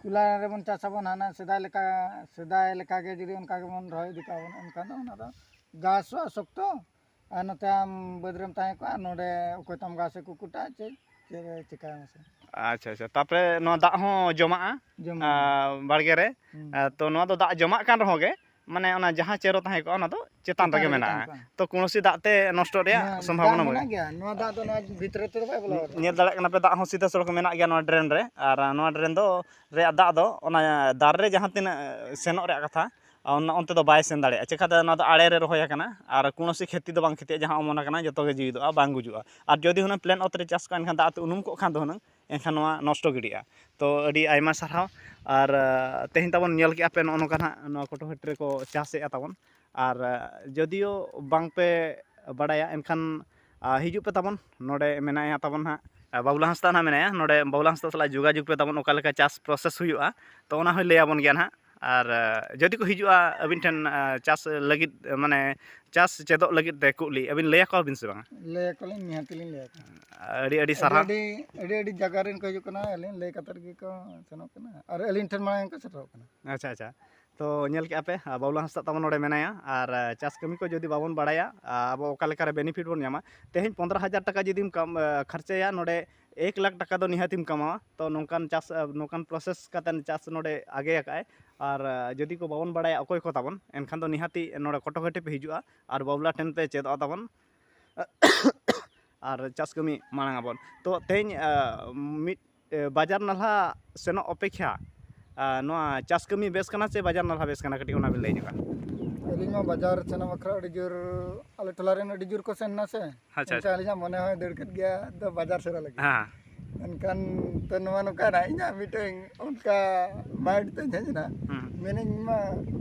ᱠᱩᱞᱟ ᱨᱮᱵᱚᱱ ᱪᱟᱥ ᱟᱵᱚᱱ, ᱦᱟᱱᱟ ᱥᱮᱫᱟᱭ ᱞᱮᱠᱟ, ᱥᱮᱫᱟᱭ ᱞᱮᱠᱟ ᱜᱮ ᱡᱩᱫᱤ ᱚᱱᱠᱟ ᱜᱮᱵᱚᱱ ᱨᱚᱦᱚᱭ ᱤᱫᱤ ᱠᱟᱜᱼᱟ ᱵᱚᱱ, ᱮᱱᱠᱷᱟᱱ ᱫᱚ ᱚᱱᱟ ᱫᱚ ᱜᱷᱟᱥᱚᱜᱼᱟ ᱥᱚᱠᱛᱚ, ᱟᱨ ᱱᱚᱛᱮ ᱟᱢ ᱵᱟᱹᱫᱽ ᱨᱮᱢ ᱛᱟᱦᱮᱸ ᱠᱚᱜᱼᱟ, ᱟᱨ ᱱᱚᱰᱮ ᱚᱠᱚᱭ ᱛᱟᱢ ᱜᱷᱟᱥᱮ ᱠᱩᱠᱩᱴᱟ, ᱪᱮᱫ, ᱪᱮᱫ ᱮ ᱪᱤᱠᱟᱹᱭᱟ ᱢᱟᱥᱮ? ᱟᱪᱪᱷᱟ, ᱟᱪᱪᱷᱟ᱾ ᱛᱟᱯᱚᱨᱮ ᱱᱚᱣᱟ ᱫᱟᱜ ᱦᱚᱸ ᱡᱚᱢᱟᱜᱼᱟ, ᱡᱚᱢᱟᱜᱼᱟ᱾ ᱟᱨ ᱵᱟᱲᱜᱮ ᱨᱮ᱾ ᱦᱩᱸ᱾ ᱟᱨ ᱛᱚ ᱱᱚᱣᱟ ᱫᱚ ᱫᱟᱜ ᱡᱚᱢᱟᱜ ᱠᱟᱱ ᱨᱮᱦᱚᱸ ᱜᱮ, ᱢᱟᱱᱮ ᱚᱱᱟ ᱡᱟᱦᱟᱸ ᱪᱮᱨᱚ ᱛᱟᱦᱮᱸ ᱠᱚᱜᱼᱟ, ᱚᱱᱟ ᱫᱚ ᱪᱮᱛᱟᱱ ᱨᱮᱜᱮ ᱢᱮᱱᱟᱜᱼᱟ᱾ ᱛᱟᱦᱮᱸ ᱠᱚᱜᱼᱟ᱾ ᱛᱚ ᱠᱳᱱᱳᱥᱤ ᱫᱟᱜ ᱛᱮ ᱱᱚᱥᱴᱚ ᱨᱮᱭᱟᱜ ᱦᱮᱸ, ᱥᱚᱢᱵᱷᱟᱵᱚᱱᱟ ᱫᱟᱜ ᱵᱟᱹᱱᱩᱜᱼᱟ᱾ ᱢᱮᱱᱟᱜ ᱜᱮᱭᱟ, ᱱᱚᱣᱟ ᱫᱟᱜ ᱫᱚ ᱱᱚᱣᱟ ᱵᱷᱤᱛᱨᱤ ᱛᱮᱫᱚ ᱵᱟᱭ ᱵᱚᱞᱚ ᱟᱠᱟᱱᱟ᱾ ᱧᱮᱞ ᱫᱟᱲᱮᱭᱟᱜ ᱠᱟᱱᱟ ᱯᱮ, ᱫᱟᱜ ᱦᱚᱸ ᱥᱤᱫᱷᱟᱹ ᱥᱚᱲᱚᱠ ᱢᱮᱱᱟᱜ ᱜᱮᱭᱟ ᱱᱚᱣᱟ ᱰᱨᱮᱱ ᱨᱮ, ᱟᱨ ᱱᱚᱣᱟ ᱰᱨᱮᱱ ᱫᱚ ᱨᱮᱭᱟᱜ ᱫᱟᱜ ᱫᱚ ᱚᱱᱟ ᱫᱟᱨᱮ ᱨᱮ ᱡᱟᱦᱟᱸ ᱛᱤᱱᱟᱹᱜ ᱥᱮᱱᱚᱜ ᱨᱮᱭᱟᱜ ᱠᱟᱛᱷᱟ, ᱚᱱᱟ ᱚᱱᱛᱮ ᱫᱚ ᱵᱟᱭ ᱥᱮᱱ ᱫᱟᱲᱮᱭᱟᱜᱼᱟ᱾ ᱪᱮᱠᱟᱛᱮ ᱚᱱᱟ ᱫᱚ ᱟᱲᱮ ᱨᱮ ᱨᱚᱦᱚᱭ ᱟᱠᱟᱱᱟ, ᱟᱨ ᱠᱳᱱᱳᱥᱤ ᱠᱷᱮᱛᱤ ᱫᱚ ᱵᱟᱝ ᱠᱷᱮᱛᱤᱜᱼᱟ, ᱡᱟᱦᱟᱸ ᱚᱢᱚᱱ ᱟᱠᱟᱱᱟ ᱡᱚᱛᱚ ᱜᱮ ᱡᱤᱣᱤᱫᱚᱜᱼᱟ, ᱵᱟᱝ ᱜᱩᱡᱩᱜᱼᱟ᱾ ᱟᱨ ᱡᱩᱫᱤ ᱦᱩᱱᱟᱹᱝ ᱯᱞᱮᱱ ᱚᱛ ᱨᱮ ᱪᱟᱥ ᱠᱚᱜᱼᱟ, ᱮᱱᱠᱷᱟᱱ ᱫᱟᱜ ᱛᱮ ᱩᱱᱩᱢ ᱠᱚᱜ ᱠᱷᱟᱱ ᱫᱚ ᱦᱩᱱᱟᱹᱝ, ᱮᱱᱠᱷᱟᱱ ᱱᱚᱣᱟ ᱱᱚᱥᱴᱚ ᱜᱤᱰᱤᱜᱼᱟ᱾ ᱛᱚ ᱟᱹᱰᱤ ᱟᱭᱢᱟ ᱥᱟᱨᱦᱟᱣ᱾ ᱟᱨ ᱛᱮᱦᱮᱧ ᱛᱟᱵᱚᱱ ᱧᱮᱞ ᱠᱮᱜᱼᱟ ᱯᱮ ᱱᱚᱜᱼᱚ ᱱᱚᱝᱠᱟ ᱱᱟᱦᱟᱜ ᱱᱚᱣᱟ ᱠᱚᱴᱚᱠᱷᱮᱴ ᱨᱮᱠᱚ ᱪᱟᱥᱮᱜᱼᱟ ᱛᱟᱵᱚᱱ᱾ ᱟᱨ ᱡᱚᱫᱤᱭᱳ ᱵᱟᱝ ᱯᱮ ᱵᱟᱲᱟᱭᱟ, ᱮᱱᱠᱷᱟᱱ ᱦᱤᱡᱩᱜ ᱯᱮ ᱛᱟᱵᱚᱱ, ᱱᱚᱰᱮ ᱢᱮᱱᱟᱭᱟ ᱛᱟᱵᱚᱱ ᱦᱟᱸᱜ ᱵᱟᱵᱞᱟ ᱦᱟᱸᱥᱫᱟ ᱱᱟᱦᱟᱜ ᱢᱮᱱᱟᱭᱟ ᱱᱚᱰᱮ᱾ ᱵᱟᱵᱞᱟ ᱦᱟᱸᱥᱫᱟ ᱥᱟᱞᱟᱜ ᱡᱳᱜᱟᱡᱳᱜᱽ ᱯᱮ ᱛᱟᱵᱚᱱ, ᱚᱠᱟ ᱞᱮᱠᱟ ᱪᱟᱥ ᱯᱨᱚᱥᱮᱥ ᱦᱩᱭᱩᱜᱼᱟ, ᱛᱚ ᱚᱱᱟ ᱦᱚᱸᱭ ᱞᱟᱹᱭ ᱟᱵᱚᱱ ᱜᱮᱭᱟ ᱱᱟᱦᱟᱜ᱾ ᱟᱨ ᱡᱩᱫᱤ ᱠᱚ ᱦᱤᱡᱩᱜᱼᱟ ᱟᱹᱵᱤᱱ ᱴᱷᱮᱱ ᱪᱟᱥ ᱞᱟᱹᱜᱤᱫ, ᱢᱟᱱᱮ ᱪᱟᱥ ᱪᱮᱫᱚᱜ ᱞᱟᱹᱜᱤᱫ ᱛᱮ ᱠᱩᱜᱞᱤ, ᱟᱹᱵᱤᱱ ᱞᱟᱹᱭ ᱟᱠᱚᱣᱟᱵᱤᱱ ᱥᱮ ᱵᱟᱝᱟ? ᱞᱟᱹᱭ ᱟᱠᱚᱣᱟᱞᱤᱧ, ᱱᱤᱦᱟᱹᱛ ᱞᱤᱧ ᱞᱟᱹᱭ ᱟᱠᱚᱣᱟ᱾ ᱟᱹᱰᱤ ᱟᱹᱰᱤ ᱟᱹᱰᱤ ᱥᱟᱨᱦᱟᱣ᱾ ᱟᱹᱰᱤ ᱟᱹᱰᱤ ᱟᱹᱰᱤ ᱡᱟᱭᱜᱟ ᱨᱮᱱ ᱠᱚ ᱦᱤᱡᱩᱜ ᱠᱟᱱᱟ, ᱟᱹᱞᱤᱧ ᱞᱟᱹᱭ ᱠᱟᱛᱮ ᱜᱮᱠᱚ ᱥᱮᱱᱚᱜ ᱠᱟᱱᱟ ᱟᱨ ᱟᱹᱞᱤᱧ ᱴᱷᱮᱱ ᱢᱟᱲᱟᱝ ᱠᱚ ᱥᱮᱴᱮᱨᱚᱜ ᱠᱟᱱᱟ᱾ ᱟᱪᱪᱷᱟ, ᱟᱪᱪᱷᱟ᱾ ᱛᱚ ᱧᱮᱞ ᱠᱮᱜᱼᱟ ᱯᱮ, ᱵᱟᱵᱞᱟ ᱦᱟᱸᱥᱫᱟ ᱛᱟᱵᱚᱱ ᱱᱚᱰᱮ ᱢᱮᱱᱟᱭᱟ᱾ ᱟᱨ ᱪᱟᱥ ᱠᱟᱹᱢᱤ ᱠᱚ ᱡᱩᱫᱤ ᱵᱟᱵᱚᱱ ᱵᱟᱲᱟᱭᱟ, ᱟᱵᱚ ᱚᱠᱟ ᱞᱮᱠᱟᱨᱮ ᱵᱮᱱᱤᱯᱷᱤᱴ ᱵᱚᱱ ᱧᱟᱢᱟ? ᱛᱮᱦᱮᱧ ᱯᱚᱱᱫᱽᱨᱚ ᱦᱟᱡᱟᱨ ᱴᱟᱠᱟ ᱡᱩᱫᱤᱢ ᱠᱟᱢ ᱠᱷᱚᱨᱪᱟᱭᱟ, ᱱᱚᱰᱮ ᱮᱠ ᱞᱟᱠᱷ ᱴᱟᱠᱟ ᱫᱚ ᱱᱤᱦᱟᱹᱛᱤᱢ ᱠᱟᱢᱟᱣᱟ᱾ ᱛᱚ ᱱᱚᱝᱠᱟᱱ ᱪᱟᱥ, ᱱᱚᱝᱠᱟᱱ ᱯᱨᱚᱥᱮᱥ ᱠᱟᱛᱮᱫ ᱪᱟᱥ ᱱᱚᱰᱮ ᱟᱜᱮ ᱟᱠᱟᱫᱼᱟᱭ᱾ ᱟᱨ ᱡᱩᱫᱤ ᱠᱚ ᱵᱟᱵᱚᱱ ᱵᱟᱲᱟᱭᱟ ᱚᱠᱚᱭ ᱠᱚ ᱛᱟᱵᱚᱱ, ᱮᱱᱠᱷᱟᱱ ᱫᱚ ᱱᱤᱦᱟᱹᱛᱤ ᱱᱚᱰᱮ ᱠᱚᱴᱚᱠᱷᱟᱹᱴᱤ ᱯᱮ ᱦᱤᱡᱩᱜᱼᱟ ᱟᱨ ᱵᱟᱵᱞᱟ ᱴᱷᱮᱱ ᱯᱮ ᱪᱮᱫᱚᱜᱼᱟ ᱛᱟᱵᱚᱱ᱾ ᱟᱨ ᱪᱟᱥ ᱠᱟᱹᱢᱤ ᱢᱟᱲᱟᱝ ᱟᱵᱚᱱ᱾ ᱛᱚ ᱛᱮᱦᱮᱧ ᱢᱤᱫ ᱵᱟᱡᱟᱨ ᱱᱟᱞᱦᱟ ᱥᱮᱱᱚᱜ ᱚᱯᱮᱠᱷᱟ, ᱱᱚᱣᱟ ᱪᱟᱥ ᱠᱟᱹᱢᱤ ᱵᱮᱥ ᱠᱟᱱᱟ ᱥᱮ ᱵᱟᱡᱟᱨ ᱱᱟᱞᱦᱟ ᱵᱮᱥ ᱠᱟᱱᱟ? ᱠᱟᱹᱴᱤᱡ ᱚᱱᱟ ᱵᱤᱱ ᱞᱟᱹᱭ ᱧᱚᱜᱟ᱾ ᱟᱹᱞᱤᱧ ᱢᱟ ᱵᱟᱡᱟᱨ ᱥᱮᱱᱚᱜ ᱵᱟᱠᱷᱨᱟ ᱟᱹᱰᱤ ᱡᱳᱨ, ᱟᱞᱮ ᱴᱚᱞᱟ ᱨᱮᱱ ᱟᱹᱰᱤ ᱡᱳᱨ ᱠᱚ ᱥᱮᱱ ᱮᱱᱟ ᱥᱮ᱾ ᱟᱪᱪᱷᱟ, ᱮᱱᱠᱷᱟᱱ ᱟᱪᱪᱷᱟ᱾ ᱟᱹᱞᱤᱧᱟᱜ ᱢᱚᱱᱮ ᱦᱚᱸᱭ ᱫᱟᱹᱲ ᱠᱮᱫ ᱜᱮᱭᱟ ᱫᱚ ᱵᱟᱡᱟᱨ ᱥᱮᱱᱚᱜ ᱞᱟᱹᱜᱤᱫ᱾ ᱦᱮᱸ᱾ ᱮᱱᱠᱷᱟᱱ ᱛᱚ ᱱᱚᱣᱟ ᱱᱚᱝᱠᱟᱭᱮᱱᱟ, ᱤᱧᱟᱹᱜ ᱢᱤᱫᱴᱟᱝ ᱚᱱᱠᱟ ᱢᱟᱭᱤᱱᱰ ᱛᱤᱧ ᱦᱮᱡ ᱮᱱᱟ᱾ ᱦᱩᱸ᱾ ᱢᱮᱱᱟᱹᱧ ᱢᱟ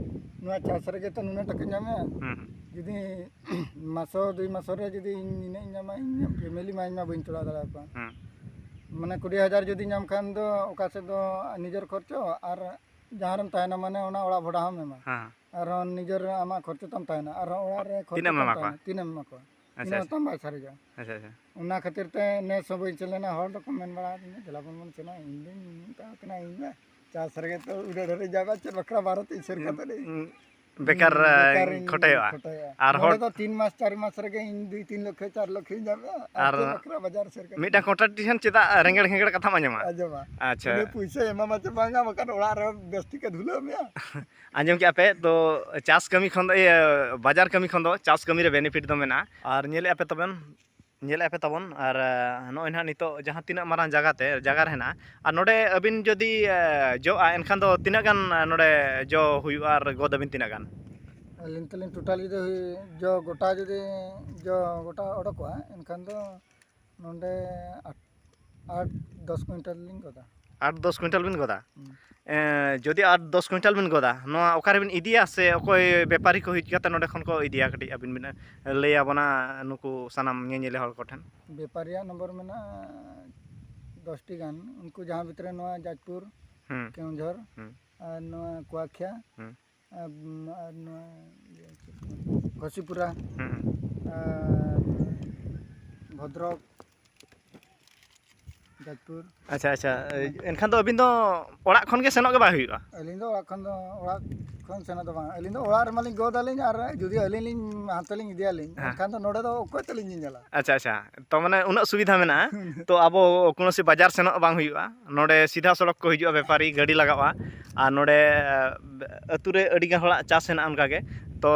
ᱱᱚᱣᱟ ᱪᱟᱥ ᱨᱮᱜᱮ ᱛᱚ ᱱᱩᱱᱟᱹᱜ ᱴᱟᱠᱟᱧ ᱧᱟᱢᱟ᱾ ᱦᱩᱸ, ᱦᱩᱸ᱾ ᱡᱩᱫᱤ ᱢᱟᱥᱚ ᱫᱩᱭ ᱢᱟᱥᱚ ᱨᱮ ᱡᱩᱫᱤ ᱤᱧ ᱱᱤᱱᱟᱹᱜ ᱤᱧ ᱧᱟᱢᱟ, ᱤᱧ ᱯᱷᱮᱢᱮᱞᱤ ᱢᱟ ᱤᱧ ᱢᱟ ᱵᱟᱹᱧ ᱪᱟᱞᱟᱣ ᱫᱟᱲᱮᱭᱟᱠᱚᱣᱟ᱾ ᱦᱩᱸ᱾ ᱢᱟᱱᱮ ᱠᱩᱲᱤ ᱦᱟᱡᱟᱨ ᱡᱩᱫᱤ ᱧᱟᱢ ᱠᱷᱟᱱ ᱫᱚ ᱚᱠᱟ ᱥᱮᱫ ᱫᱚ ᱱᱤᱡᱮᱨ ᱠᱷᱚᱨᱪᱚ ᱟᱨ ᱡᱟᱦᱟᱸ ᱨᱮᱢ ᱛᱟᱦᱮᱱᱟ ᱢᱟᱱᱮ ᱚᱱᱟ ᱚᱲᱟᱜ ᱵᱷᱟᱲᱟ ᱦᱚᱸᱢ ᱮᱢᱟ᱾ ᱦᱮᱸ᱾ ᱟᱨᱦᱚᱸ ᱱᱤᱡᱮᱨ ᱟᱢᱟᱜ ᱠᱷᱚᱨᱪᱚ ᱛᱟᱢ ᱛᱟᱦᱮᱱᱟ, ᱟᱨᱦᱚᱸ ᱚᱲᱟᱜ ᱨᱮ ᱠᱷᱚᱨᱪᱚ ᱛᱤᱱᱟᱹᱜ ᱮᱢ ᱛᱟᱢ ᱮᱢᱟ ᱠᱚᱣᱟ? ᱛᱟᱦᱮᱱᱟ, ᱛᱤᱱᱟᱹᱜ ᱮᱢ ᱮᱢᱟ ᱠᱚᱣᱟ? ᱟᱪᱪᱷᱟ, ᱤᱱᱟᱹ ᱟᱪᱪᱷᱟ᱾ ᱛᱟᱢ ᱵᱟᱭ ᱥᱟᱨᱮᱡᱚᱜᱼᱟ᱾ ᱟᱪᱪᱷᱟ, ᱟᱪᱪᱷᱟ᱾ ᱚᱱᱟ ᱠᱷᱟᱹᱛᱤᱨ ᱛᱮ ᱱᱮᱥ ᱦᱚᱸ ᱵᱟᱹᱧ ᱥᱮᱱ ᱞᱮᱱᱟ᱾ ᱦᱚᱲ ᱫᱚᱠᱚ ᱢᱮᱱ ᱵᱟᱲᱟ ᱟᱹᱫᱤᱧᱟ, "ᱫᱮᱞᱟ ᱵᱚᱱ, ᱵᱚᱱ ᱥᱮᱱᱚᱜᱼᱟ", ᱤᱧ ᱫᱩᱧ ᱢᱮᱛᱟ ᱠᱚ ᱠᱟᱱᱟ, "ᱤᱧ ᱢᱟ ᱪᱟᱥ ᱨᱮᱜᱮ ᱛᱚ ᱩᱰᱟᱹ ᱰᱷᱟᱹᱨᱤ ᱡᱟᱭᱜᱟ ᱪᱮᱫ ᱵᱟᱠᱷᱨᱟ ᱵᱟᱨᱚ ᱛᱮᱭᱤᱥ ᱥᱮᱨ ᱠᱟᱛᱮ ᱞᱮ ᱩᱸ, ᱵᱮᱠᱟᱨ, ᱦᱩᱸ, ᱵᱮᱠᱟᱨ ᱤᱧ ᱠᱷᱚᱴᱟᱭᱚᱜᱼᱟ᱾ ᱠᱷᱚᱴᱟᱭᱚᱜᱼᱟ᱾ ᱟᱨ ᱱᱚᱰᱮ ᱦᱚᱲ ᱫᱚ ᱛᱤᱱ ᱢᱟᱥ, ᱪᱟᱨ ᱢᱟᱥ ᱨᱮᱜᱮ ᱤᱧ ᱫᱩᱭ ᱛᱤᱱ ᱞᱚᱠᱷᱚ, ᱪᱟᱨ ᱞᱚᱠᱷᱚᱧ ᱧᱟᱢᱮᱜᱼᱟ᱾ ᱟᱨ ᱟᱨ ᱪᱮᱫ ᱵᱟᱠᱷᱨᱟ ᱵᱟᱡᱟᱨ ᱥᱮᱫ ᱠᱟᱛᱮ? ᱢᱤᱫᱴᱟᱝ ᱠᱚᱱᱴᱨᱟᱠᱴ ᱴᱷᱮᱱ ᱪᱮᱫᱟᱜ ᱨᱮᱸᱜᱮᱲ ᱜᱷᱮᱸᱜᱮᱲ ᱠᱟᱛᱷᱟᱢ ᱟᱸᱡᱚᱢᱟ? ᱟᱸᱡᱚᱢᱟ᱾ ᱟᱪᱪᱷᱟ᱾ ᱤᱱᱟᱹ ᱯᱩᱭᱥᱟᱹ ᱮᱢᱟᱢᱟ ᱪᱮ ᱵᱟᱝᱟ, ᱵᱟᱠᱷᱟᱱ ᱚᱲᱟᱜ ᱨᱮ ᱵᱮᱥ ᱴᱷᱤᱠᱮ ᱫᱷᱩᱞᱟᱹᱣ ᱢᱮᱭᱟ᱾ ᱟᱸᱡᱚᱢ ᱠᱮᱜᱼᱟ ᱯᱮ, ᱛᱚ ᱪᱟᱥ ᱠᱟᱹᱢᱤ ᱠᱷᱚᱱ ᱫᱚ, ᱤᱭᱟᱹ, ᱵᱟᱡᱟᱨ ᱠᱟᱹᱢᱤ ᱠᱷᱚᱱ ᱫᱚ ᱪᱟᱥ ᱠᱟᱹᱢᱤ ᱨᱮ ᱵᱮᱱᱤᱯᱷᱤᱴ ᱫᱚ ᱢᱮᱱᱟᱜᱼᱟ᱾ ᱟᱨ ᱧᱮᱞᱮᱜᱼᱟ ᱯᱮ ᱛᱟᱵᱚᱱ, ᱧᱮᱞᱮᱜᱼᱟ ᱯᱮ ᱛᱟᱵᱚᱱ, ᱟᱨ, ᱮ, ᱱᱚᱜᱼᱚᱭ ᱱᱟᱦᱟᱜ ᱱᱤᱛᱚᱜ ᱡᱟᱦᱟᱸ ᱛᱤᱱᱟᱹᱜ ᱢᱟᱨᱟᱝ ᱡᱟᱭᱜᱟ ᱛᱮ, ᱡᱟᱭᱜᱟ ᱨᱮ ᱦᱮᱱᱟᱜᱼᱟ, ᱟᱨ ᱱᱚᱰᱮ ᱟᱹᱵᱤᱱ ᱡᱩᱫᱤ, ᱮ, ᱡᱚᱜᱼᱟ, ᱮᱱᱠᱷᱟᱱ ᱫᱚ ᱛᱤᱱᱟᱹᱜ ᱜᱟᱱ, ᱮ, ᱱᱚᱰᱮ ᱡᱚ ᱦᱩᱭᱩᱜᱼᱟ ᱟᱨ ᱜᱚᱫ ᱟᱹᱵᱤᱱ ᱛᱤᱱᱟᱹᱜ ᱜᱟᱱ? ᱟᱹᱞᱤᱧ ᱛᱟᱹᱞᱤᱧ ᱴᱳᱴᱟᱞ ᱡᱩᱫᱤ ᱦᱩᱭ-, ᱡᱚ ᱜᱚᱴᱟ ᱡᱩᱫᱤ ᱡᱚ ᱜᱚᱴᱟ ᱚᱰᱚᱠᱚᱜᱼᱟ, ᱮᱱᱠᱷᱟᱱ ᱫᱚ ᱱᱚᱰᱮ ᱟᱴ, ᱟᱴ ᱫᱚᱥ ᱠᱩᱭᱤᱱᱴᱟᱞ ᱞᱤᱧ ᱜᱚᱫᱟ᱾ ᱟᱴ ᱫᱚᱥ ᱠᱩᱭᱤᱱᱴᱟᱞ ᱵᱤᱱ ᱜᱚᱫᱟ? ᱦᱩᱸ᱾ ᱮᱸ, ᱡᱩᱫᱤ ᱟᱴ ᱫᱚᱥ ᱠᱩᱭᱤᱱᱴᱟᱞ ᱵᱤᱱ ᱜᱚᱫᱟ, ᱱᱚᱣᱟ ᱚᱠᱟᱨᱮᱵᱤᱱ ᱤᱫᱤᱭᱟ ᱥᱮ ᱚᱠᱚᱭ ᱵᱮᱯᱟᱨᱤ ᱠᱚ ᱦᱤᱡᱩᱜ ᱠᱟᱛᱮ ᱱᱚᱰᱮ ᱠᱷᱚᱱ ᱠᱚ ᱤᱫᱤᱭᱟ? ᱠᱟᱹᱴᱤᱡ ᱟᱹᱵᱤᱱ ᱵᱤᱱ ᱞᱟᱹᱭ ᱟᱵᱚᱱᱟ ᱱᱩᱠᱩ ᱥᱟᱱᱟᱢ ᱧᱮᱧᱮᱞᱤᱭᱟᱹ ᱦᱚᱲ ᱠᱚᱴᱷᱮᱱ᱾ ᱵᱮᱯᱟᱨᱤᱭᱟᱜ ᱱᱚᱢᱵᱚᱨ ᱢᱮᱱᱟᱜᱼᱟ ᱫᱚᱥᱴᱤ ᱜᱟᱱ, ᱩᱱᱠᱩ ᱡᱟᱦᱟᱸ ᱵᱷᱤᱛᱨᱤ ᱱᱚᱣᱟ ᱡᱟᱡᱽᱯᱩᱨ, ᱦᱩᱸ᱾ ᱠᱮᱣᱚᱱᱡᱷᱚᱨ, ᱦᱩᱸ᱾ ᱟᱨ ᱱᱚᱣᱟ ᱠᱩᱣᱟᱠᱷᱤᱭᱟ, ᱦᱩᱸ᱾ ᱟᱨ, ᱟᱨ ᱱᱚᱣᱟ ᱤᱭᱟᱹ, ᱪᱮᱫ ᱠᱚ ᱢᱮᱛᱟᱜᱼᱟ? ᱜᱷᱚᱥᱤᱯᱩᱨᱟ, ᱦᱩᱸ, ᱦᱩᱸ᱾ ᱟᱨ ᱵᱷᱚᱫᱨᱚᱠ, ᱡᱟᱡᱽᱯᱩᱨ᱾ ᱟᱪᱪᱷᱟ, ᱟᱪᱪᱷᱟ᱾ ᱦᱮᱸ᱾ ᱮᱱᱠᱷᱟᱱ ᱫᱚ ᱟᱹᱵᱤᱱ ᱫᱚ ᱚᱲᱟᱜ ᱠᱷᱚᱱ ᱜᱮ ᱥᱮᱱᱚᱜ ᱜᱮ ᱵᱟᱭ ᱦᱩᱭᱩᱜᱼᱟ? ᱟᱹᱞᱤᱧ ᱫᱚ ᱚᱲᱟᱜ ᱠᱷᱚᱱ ᱫᱚ, ᱚᱲᱟᱜ ᱠᱷᱚᱱ ᱥᱮᱱᱚᱜ ᱫᱚ ᱵᱟᱝ᱾ ᱟᱹᱞᱤᱧ ᱫᱚ ᱚᱲᱟᱜ ᱨᱮᱢᱟᱞᱤᱧ ᱜᱚᱫ ᱟᱹᱞᱤᱧ, ᱟᱨ ᱡᱩᱫᱤ ᱟᱹᱞᱤᱧ ᱞᱤᱧ ᱦᱟᱱᱛᱮ ᱞᱤᱧ ᱤᱫᱤᱭᱟᱞᱤᱧ, ᱦᱮᱸ᱾ ᱮᱱᱠᱷᱟᱱ ᱫᱚ ᱱᱚᱰᱮ ᱫᱚ ᱚᱠᱚᱭ ᱛᱮᱞᱤᱧ ᱧᱮᱧᱮᱞᱟ? ᱟᱪᱪᱷᱟ, ᱟᱪᱪᱷᱟ᱾ ᱛᱚ, ᱢᱟᱱᱮ, ᱩᱱᱟᱹᱜ ᱥᱩᱵᱤᱫᱷᱟ ᱢᱮᱱᱟᱜᱼᱟ᱾ ᱛᱚ, ᱟᱵᱚ ᱠᱳᱱᱳ ᱥᱮ ᱵᱟᱡᱟᱨ ᱥᱮᱱᱚᱜ ᱵᱟᱝ ᱦᱩᱭᱩᱜᱼᱟ᱾ ᱱᱚᱰᱮ ᱥᱤᱫᱷᱟ ᱥᱚᱲᱚᱠ ᱠᱚ ᱦᱤᱡᱩᱜᱼᱟ, ᱵᱮᱯᱟᱨᱤ ᱜᱟᱹᱰᱤ ᱞᱟᱜᱟᱜᱼᱟ᱾ ᱟᱨ ᱱᱚᱰᱮ, ᱟᱹᱛᱩ ᱨᱮ ᱟᱹᱰᱤ ᱜᱟᱱ ᱦᱚᱲᱟᱜ ᱪᱟᱥ ᱦᱮᱱᱟᱜᱼᱟ ᱚᱱᱠᱟ ᱜᱮ᱾ ᱛᱚ,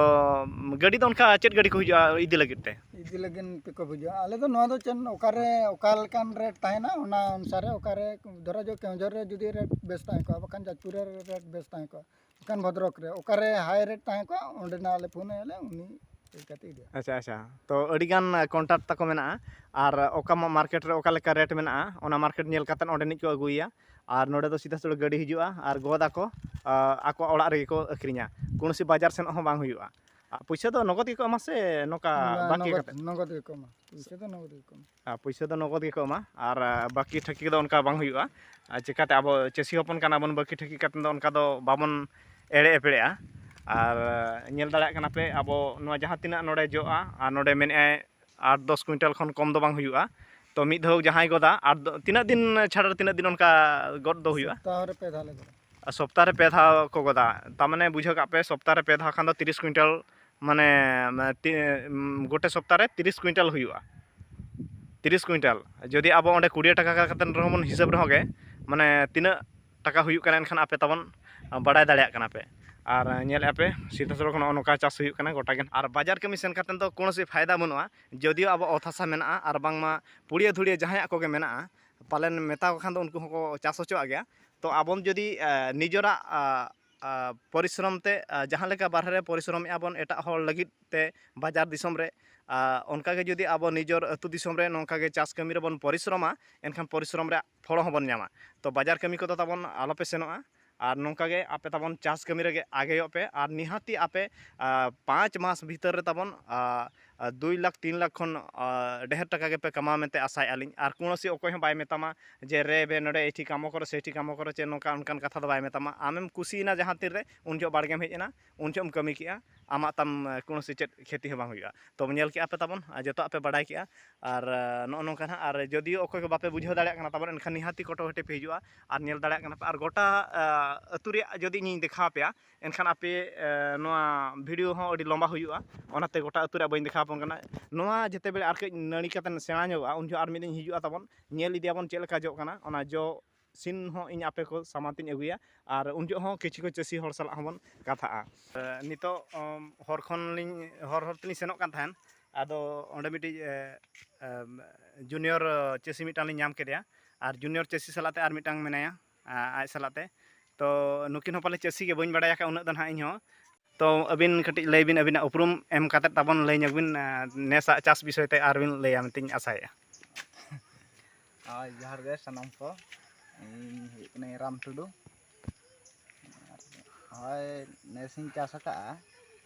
ᱜᱟᱹᱰᱤ ᱫᱚ ᱚᱱᱠᱟ ᱪᱮᱫ ᱜᱟᱹᱰᱤ ᱠᱚ ᱦᱤᱡᱩᱜᱼᱟ ᱤᱫᱤ ᱞᱟᱹᱜᱤᱫ ᱛᱮ? ᱤᱫᱤ ᱞᱟᱹᱜᱤᱫ ᱯᱤᱠᱟᱯ ᱦᱤᱡᱩᱜᱼᱟ᱾ ᱟᱞᱮ ᱫᱚ ᱱᱚᱣᱟ ᱫᱚ ᱪᱮᱫ, ᱚᱠᱟᱨᱮ ᱚᱠᱟ ᱞᱮᱠᱟᱱ ᱨᱮᱴ ᱛᱟᱦᱮᱱᱟ, ᱚᱱᱟ ᱚᱱᱩᱥᱟᱨᱮ ᱚᱠᱟᱨᱮ, ᱫᱷᱚᱨᱚ ᱡᱚ ᱠᱮᱣᱚᱱᱡᱷᱚᱨ ᱨᱮ ᱡᱩᱫᱤ ᱨᱮᱴ ᱵᱮᱥ ᱛᱟᱦᱮᱸ ᱠᱚᱜᱼᱟ, ᱵᱟᱠᱷᱟᱱ ᱡᱟᱡᱽᱯᱩᱨ ᱨᱮ ᱨᱮᱴ ᱵᱮᱥ ᱛᱟᱦᱮᱸ ᱠᱚᱜᱼᱟ, ᱵᱟᱠᱷᱟᱱ ᱵᱷᱚᱫᱨᱚᱠ ᱨᱮ ᱚᱠᱟᱨᱮ ᱦᱟᱭ ᱨᱮᱴ ᱛᱟᱦᱮᱸ ᱠᱚᱜᱼᱟ, ᱚᱸᱰᱮᱱᱟᱜ ᱞᱮ ᱯᱷᱳᱱ ᱟᱭᱟᱞᱮ, ᱩᱱᱤ ᱤᱫᱤ ᱠᱟᱛᱮ ᱤᱫᱤᱭᱟ᱾ ᱟᱪᱪᱷᱟ, ᱟᱪᱪᱷᱟ᱾ ᱛᱚ, ᱟᱹᱰᱤᱜᱟᱱ ᱠᱚᱱᱴᱟᱠᱴ ᱛᱟᱠᱚ ᱢᱮᱱᱟᱜᱼᱟ, ᱟᱨ ᱚᱠᱟ ᱢᱟ-, ᱢᱟᱨᱠᱮᱴ ᱨᱮ ᱚᱠᱟ ᱞᱮᱠᱟ ᱨᱮᱴ ᱢᱮᱱᱟᱜᱼᱟ, ᱚᱱᱟ ᱢᱟᱨᱠᱮᱴ ᱧᱮᱞ ᱠᱟᱛᱮᱫ ᱚᱸᱰᱮᱱᱤᱡ ᱠᱚ ᱟᱹᱜᱩᱭᱟ, ᱟᱨ ᱱᱚᱰᱮ ᱫᱚ ᱥᱤᱫᱷᱟᱹ ᱥᱤᱫᱷᱟᱹ ᱜᱟᱹᱰᱤ ᱦᱤᱡᱩᱜᱼᱟ ᱟᱨ ᱜᱚᱫ ᱟᱠᱚ, ᱟ, ᱟᱠᱚᱣᱟᱜ ᱚᱲᱟᱜ ᱨᱮᱜᱮ ᱠᱚ ᱟᱹᱠᱷᱨᱤᱧᱟ᱾ ᱠᱳᱱᱳ ᱥᱮ ᱵᱟᱡᱟᱨ ᱥᱮᱱᱚᱜ ᱦᱚᱸ ᱵᱟᱝ ᱦᱩᱭᱩᱜᱼᱟ᱾ ᱟᱨ ᱯᱩᱭᱥᱟᱹ ᱫᱚ ᱱᱚᱜᱚᱫ ᱜᱮᱠᱚ ᱮᱢᱟ ᱥᱮ ᱱᱚᱝᱠᱟ ᱵᱟᱝ, ᱵᱟᱹᱠᱤ ᱱᱚᱜᱚᱫ, ᱠᱟᱛᱮᱫ? ᱱᱚᱜᱚᱫ ᱜᱮᱠᱚ ᱮᱢᱟ᱾ ᱯᱩᱭᱥᱟᱹ ᱫᱚ ᱱᱚᱜᱚᱫ ᱜᱮᱠᱚ ᱮᱢᱟ᱾ ᱟᱨ, ᱯᱩᱭᱥᱟᱹ ᱫᱚ ᱱᱚᱜᱚᱫ ᱜᱮᱠᱚ ᱮᱢᱟ, ᱟᱨ, ᱟ, ᱵᱟᱹᱠᱤ ᱴᱷᱟᱹᱠᱤ ᱫᱚ ᱚᱱᱠᱟ ᱵᱟᱝ ᱦᱩᱭᱩᱜᱼᱟ᱾ ᱟᱨ ᱪᱮᱠᱟᱛᱮ ᱟᱵᱚ ᱪᱟᱹᱥᱤ ᱦᱚᱯᱚᱱ ᱠᱟᱱᱟ ᱵᱚᱱ, ᱵᱟᱹᱠᱤ ᱴᱷᱟᱹᱠᱤ ᱠᱟᱛᱮᱫ ᱫᱚ ᱚᱱᱠᱟ ᱫᱚ ᱵᱟᱵᱚᱱ ᱮᱲᱮ ᱮᱯᱮᱲᱮᱜᱼᱟ᱾ ᱟᱨ, ᱟ, ᱧᱮᱞ ᱫᱟᱲᱮᱭᱟᱜ ᱠᱟᱱᱟ ᱯᱮ, ᱟᱵᱚ ᱱᱚᱣᱟ ᱡᱟᱦᱟᱸ ᱛᱤᱱᱟᱹᱜ ᱱᱚᱰᱮ ᱡᱚᱜᱼᱟ, ᱟᱨ ᱱᱚᱰᱮ ᱢᱮᱱᱮᱫᱼᱟᱭ ᱟᱴ ᱫᱚᱥ ᱠᱩᱭᱤᱱᱴᱟᱞ ᱠᱷᱚᱱ ᱠᱚᱢ ᱫᱚ ᱵᱟᱝ ᱦᱩᱭᱩᱜᱼᱟ᱾ ᱛᱚ, ᱢᱤᱫ ᱫᱷᱟᱣ ᱡᱟᱦᱟᱸᱭ ᱜᱚᱫᱟ, ᱟᱴ ᱫᱚ, ᱛᱤᱱᱟᱹᱜ ᱫᱤᱱ ᱪᱷᱟᱲᱟ ᱨᱮ ᱛᱤᱱᱟᱹᱜ ᱫᱤᱱ ᱚᱱᱠᱟ ᱜᱚᱫ ᱫᱚ ᱦᱩᱭᱩᱜᱼᱟ? ᱥᱚᱯᱛᱟᱦᱚ ᱨᱮ ᱯᱮ ᱫᱷᱟᱣ ᱞᱮ ᱜᱚᱫᱟ᱾ ᱥᱚᱯᱛᱟᱦᱚ ᱨᱮ ᱯᱮ ᱫᱷᱟᱣ ᱠᱚ ᱜᱚᱫᱟ᱾ ᱛᱟᱨ ᱢᱟᱱᱮ ᱵᱩᱡᱷᱟᱹᱣ ᱠᱟᱜ ᱯᱮ, ᱥᱚᱯᱛᱟᱦᱚ ᱨᱮ ᱯᱮ ᱫᱷᱟᱣ ᱠᱷᱟᱱ ᱫᱚ ᱛᱤᱨᱤᱥ ᱠᱩᱭᱤᱱᱴᱟᱞ, ᱢᱟᱱᱮ, ᱢᱟᱱᱮ, ᱛᱤ-, ᱩᱢ, ᱜᱚᱴᱮ ᱥᱚᱯᱛᱟᱦᱚ ᱨᱮ ᱛᱤᱨᱤᱥ ᱠᱩᱭᱤᱱᱴᱟᱞ ᱦᱩᱭᱩᱜᱼᱟ᱾ ᱛᱤᱨᱤᱥ ᱠᱩᱭᱤᱱᱴᱟᱞ᱾ ᱡᱩᱫᱤ ᱟᱵᱚ ᱚᱸᱰᱮ ᱠᱩᱲᱤ ᱴᱟᱠᱟ ᱠᱟᱛᱮ ᱨᱮᱦᱚᱸ ᱵᱚᱱ ᱦᱤᱥᱟᱹᱵ ᱨᱮᱦᱚᱸ ᱜᱮ, ᱢᱟᱱᱮ, ᱛᱤᱱᱟᱹᱜ ᱴᱟᱠᱟ ᱦᱩᱭᱩᱜ ᱠᱟᱱᱟ, ᱮᱱᱠᱷᱟᱱ ᱟᱯᱮ ᱛᱟᱵᱚᱱ, ᱟ, ᱵᱟᱲᱟᱭ ᱫᱟᱲᱮᱭᱟᱜ ᱠᱟᱱᱟ ᱯᱮ᱾ ᱟᱨ ᱧᱮᱞᱮᱫᱼᱟ ᱯᱮ, ᱥᱤᱛᱟᱹ ᱥᱚᱲᱚᱠ ᱱᱚᱜᱼᱚ ᱱᱚᱝᱠᱟ ᱪᱟᱥ ᱦᱩᱭᱩᱜ ᱠᱟᱱᱟ ᱜᱚᱴᱟ ᱜᱮ᱾ ᱟᱨ ᱵᱟᱡᱟᱨ ᱠᱟᱹᱢᱤ ᱥᱮᱱ ᱠᱟᱛᱮ ᱫᱚ ᱠᱳᱱᱳ ᱥᱤ ᱯᱷᱟᱭᱫᱟ ᱵᱟᱹᱱᱩᱜᱼᱟ᱾ ᱡᱚᱫᱤᱭᱳ ᱟᱵᱚ ᱚᱛ ᱦᱟᱥᱟ ᱢᱮᱱᱟᱜᱼᱟ ᱟᱨ ᱵᱟᱝᱢᱟ ᱯᱩᱲᱤᱭᱟᱹ ᱫᱷᱩᱲᱤᱭᱟᱹ ᱡᱟᱦᱟᱸᱭᱟᱜ ᱠᱚᱜᱮ ᱢᱮᱱᱟᱜᱼᱟ, ᱯᱟᱞᱮᱱ ᱢᱮᱛᱟ ᱠᱚ ᱠᱷᱟᱱ ᱫᱚ ᱩᱱᱠᱩ ᱦᱚᱸᱠᱚ ᱪᱟᱥ ᱦᱚᱪᱚᱣᱟᱜ ᱜᱮᱭᱟ᱾ ᱛᱚ ᱟᱵᱚᱱ ᱡᱩᱫᱤ, ᱮ, ᱱᱤᱡᱮᱨᱟᱜ, ᱟ, ᱟ, ᱯᱚᱨᱤᱥᱨᱚᱢ ᱛᱮ, ᱟ, ᱡᱟᱦᱟᱸ ᱞᱮᱠᱟ ᱵᱟᱨᱦᱮ ᱨᱮ ᱯᱚᱨᱤᱥᱨᱚᱢᱮᱫᱼᱟ ᱵᱚᱱ ᱮᱴᱟᱜ ᱦᱚᱲ ᱞᱟᱹᱜᱤᱫ ᱛᱮ ᱵᱟᱡᱟᱨ ᱫᱤᱥᱚᱢ ᱨᱮ, ᱟ, ᱚᱱᱠᱟ ᱜᱮ ᱡᱩᱫᱤ ᱟᱵᱚ ᱱᱤᱡᱮᱨ ᱟᱹᱛᱩ ᱫᱤᱥᱚᱢ ᱨᱮ ᱱᱚᱝᱠᱟ ᱜᱮ ᱪᱟᱥ ᱠᱟᱹᱢᱤ ᱨᱮᱵᱚᱱ ᱯᱚᱨᱤᱥᱨᱚᱢᱟ, ᱮᱱᱠᱷᱟᱱ ᱯᱚᱨᱤᱥᱨᱚᱢ ᱨᱮᱭᱟᱜ ᱯᱷᱚᱞ ᱦᱚᱸᱵᱚᱱ ᱧᱟᱢᱟ᱾ ᱛᱚ ᱵᱟᱡᱟᱨ ᱠᱟᱹᱢᱤ ᱠᱚᱫᱚ ᱛᱟᱵᱚᱱ ᱟᱞᱚᱯᱮ ᱥᱮᱱᱚᱜᱼᱟ᱾ ᱟᱨ ᱱᱚᱝᱠᱟ ᱜᱮ ᱟᱯᱮ ᱛᱟᱵᱚᱱ ᱪᱟᱥ ᱠᱟᱹᱢᱤ ᱨᱮᱜᱮ ᱟᱜᱮᱭᱚᱜ ᱯᱮ᱾ ᱟᱨ ᱱᱤᱦᱟᱹᱛᱤ ᱟᱯᱮ, ᱟ, ᱯᱟᱸᱪ ᱢᱟᱥ ᱵᱷᱤᱛᱟᱹᱨ ᱨᱮ ᱛᱟᱵᱚᱱ, ᱟ, ᱟ, ᱫᱩᱭ ᱞᱟᱠᱷ, ᱛᱤᱱ ᱞᱟᱠᱷ ᱠᱷᱚᱱ, ᱟ, ᱰᱷᱮᱨ ᱴᱟᱠᱟ ᱜᱮᱯᱮ ᱠᱟᱢᱟᱣᱟ ᱢᱮᱱᱛᱮ ᱟᱥᱟᱭᱮᱫᱼᱟ ᱞᱤᱧ᱾ ᱟᱨ ᱠᱳᱱᱳ ᱥᱤ ᱚᱠᱚᱭ ᱦᱚᱸ ᱵᱟᱭ ᱢᱮᱛᱟᱢᱟ ᱡᱮ, "ᱨᱮ ᱵᱮ ᱱᱚᱰᱮ ᱮᱴᱷᱤ ᱠᱟᱢᱚ ᱠᱚᱨᱚ, ᱥᱮᱴᱷᱤ ᱠᱟᱢᱚ ᱠᱚᱨᱚ", ᱪᱮ ᱱᱚᱝᱠᱟ ᱚᱱᱠᱟᱱ ᱠᱟᱛᱷᱟ ᱫᱚ ᱵᱟᱭ ᱢᱮᱛᱟᱢᱟ᱾ ᱟᱢᱮᱢ ᱠᱩᱥᱤᱭᱮᱱᱟ ᱡᱟᱦᱟᱸ ᱛᱤᱱ ᱨᱮ, ᱩᱱ ᱡᱚᱦᱚᱜ ᱵᱟᱲᱜᱮᱢ ᱦᱮᱡ ᱮᱱᱟ, ᱩᱱ ᱡᱚᱦᱚᱜ ᱮᱢ ᱠᱟᱹᱢᱤ ᱠᱮᱜᱼᱟ, ᱟᱢᱟᱜ ᱛᱟᱢ, ᱟ, ᱠᱳᱱᱳ ᱥᱤ ᱪᱮᱫ ᱠᱷᱮᱛᱤ ᱦᱚᱸ ᱵᱟᱝ ᱦᱩᱭᱩᱜᱼᱟ᱾ ᱛᱚ ᱧᱮᱞ ᱠᱮᱜᱼᱟ ᱯᱮ ᱛᱟᱵᱚᱱ, ᱟ, ᱡᱚᱛᱚᱣᱟᱜ ᱯᱮ ᱵᱟᱰᱟᱭ ᱠᱮᱜᱼᱟ᱾ ᱟᱨ, ᱟ, ᱱᱚᱜᱼᱚ ᱱᱚᱝᱠᱟ ᱱᱟᱦᱟᱜ, ᱟᱨ ᱡᱚᱫᱤᱭᱳ ᱚᱠᱚᱭ ᱠᱚ ᱵᱟᱯᱮ ᱵᱩᱡᱷᱟᱹᱣ ᱫᱟᱲᱮᱭᱟᱜ ᱠᱟᱱᱟ ᱛᱟᱵᱚᱱ, ᱮᱱᱠᱷᱟᱱ ᱱᱤᱦᱟᱹᱛᱤ ᱠᱚᱴᱚᱠᱟᱹᱴᱤ ᱯᱮ ᱦᱤᱡᱩᱜᱼᱟ ᱟᱨ ᱧᱮᱞ ᱫᱟᱲᱮᱭᱟᱜ ᱠᱟᱱᱟ ᱯᱮ᱾ ᱟᱨ ᱜᱚᱴᱟ, ᱟ, ᱟᱹᱛᱩ ᱨᱮᱭᱟᱜ ᱡᱩᱫᱤ ᱤᱧᱤᱧ ᱫᱮᱠᱷᱟᱣ ᱟᱯᱮᱭᱟ, ᱮᱱᱠᱷᱟᱱ ᱟᱯᱮ, ᱮ, ᱱᱚᱣᱟ ᱵᱷᱤᱰᱤᱭᱳ ᱦᱚᱸ ᱟᱹᱰᱤ ᱞᱚᱢᱵᱟ ᱦᱩᱭᱩᱜᱼᱟ, ᱚᱱᱟᱛᱮ ᱜᱚᱴᱟ ᱟᱹᱛᱩ ᱨᱮᱭᱟᱜ ᱵᱟᱹᱧ ᱫᱮᱠᱷᱟᱣ ᱟᱯᱚᱱ ᱠᱟᱱᱟ᱾ ᱱᱚᱣᱟ ᱡᱮᱛᱮ ᱵᱮᱲᱮ ᱟᱨ ᱠᱟᱹᱡ ᱱᱟᱹᱲᱤ ᱠᱟᱛᱮ ᱥᱮᱬᱟ ᱧᱚᱜᱚᱜᱼᱟ, ᱩᱱ ᱡᱚᱦᱚᱜ ᱟᱨ ᱢᱤᱫ ᱫᱤᱱ ᱦᱤᱡᱩᱜᱼᱟ ᱛᱟᱵᱚᱱ, ᱧᱮᱞ ᱤᱫᱤᱭᱟᱵᱚᱱ ᱪᱮᱫ ᱞᱮᱠᱟ ᱡᱚᱜ ᱠᱟᱱᱟ, ᱚᱱᱟ ᱡᱚ ᱥᱤᱱ ᱦᱚᱸ ᱤᱧ ᱟᱯᱮ ᱠᱚ ᱥᱟᱢᱟᱝ ᱛᱤᱧ ᱟᱹᱜᱩᱭᱟ᱾ ᱟᱨ ᱩᱱ ᱡᱚᱦᱚᱜ ᱦᱚᱸ ᱠᱤᱪᱷᱩ ᱠᱚ ᱪᱟᱹᱥᱤ ᱦᱚᱲ ᱥᱟᱞᱟᱜ ᱦᱚᱸᱵᱚᱱ ᱠᱟᱛᱷᱟᱜᱼᱟ᱾ ᱮ, ᱱᱤᱛᱚᱜ, ᱚᱢ, ᱦᱚᱨ ᱠᱷᱚᱱ ᱞᱤᱧ, ᱦᱚᱨ ᱦᱚᱨ ᱛᱮᱞᱤᱧ ᱥᱮᱱᱚᱜ ᱠᱟᱱ ᱛᱟᱦᱮᱸᱱ, ᱟᱫᱚ ᱚᱸᱰᱮ ᱢᱤᱫᱴᱤᱡ, ᱮ, ᱮᱢ, ᱡᱩᱱᱤᱭᱚᱨ ᱪᱟᱹᱥᱤ ᱢᱤᱫᱴᱟᱝ ᱞᱤᱧ ᱧᱟᱢ ᱠᱮᱫᱮᱭᱟ, ᱟᱨ ᱡᱩᱱᱤᱭᱚᱨ ᱪᱟᱹᱥᱤ ᱥᱟᱞᱟᱜ ᱛᱮ ᱟᱨ ᱢᱤᱫᱴᱟᱝ ᱢᱮᱱᱟᱭᱟ, ᱟ, ᱟᱡ ᱥᱟᱞᱟᱜ ᱛᱮ᱾ ᱛᱚ ᱱᱩᱠᱤᱱ ᱦᱚᱸ ᱯᱟᱞᱮ ᱪᱟᱹᱥᱤ ᱜᱮ, ᱵᱟᱹᱧ ᱵᱟᱲᱟᱭ ᱟᱠᱟᱫ ᱩᱱᱟᱹᱜ ᱫᱚ ᱱᱟᱦᱟᱜ ᱤᱧ ᱦᱚᱸ᱾ ᱛᱚ ᱟᱹᱵᱤᱱ ᱠᱟᱹᱴᱤᱡ ᱞᱟᱹᱭ ᱵᱤᱱ, ᱟᱹᱵᱤᱱᱟᱜ ᱩᱯᱨᱩᱢ ᱮᱢ ᱠᱟᱛᱮᱫ ᱛᱟᱵᱚᱱ ᱞᱟᱹᱭ ᱧᱚᱜ ᱵᱤᱱ, ᱟ, ᱱᱮᱥᱟᱜ ᱪᱟᱥ ᱵᱤᱥᱚᱭ ᱛᱮ ᱟᱨ ᱵᱤᱱ ᱞᱟᱹᱭᱟ ᱢᱮᱱᱛᱮᱧ ᱟᱥᱟᱭᱮᱫᱼᱟ᱾ ᱦᱳᱭ, ᱡᱚᱦᱟᱨ ᱜᱮ ᱥᱟᱱᱟᱢ ᱠᱚ᱾ ᱤᱧ ᱦᱩᱭᱩᱜ ᱠᱟᱹᱱᱟᱹᱧ ᱨᱟᱢ ᱴᱩᱰᱩ᱾ ᱟᱨ ᱦᱳᱭ, ᱱᱮᱥ ᱤᱧ ᱪᱟᱥ ᱟᱠᱟᱫᱼᱟ᱾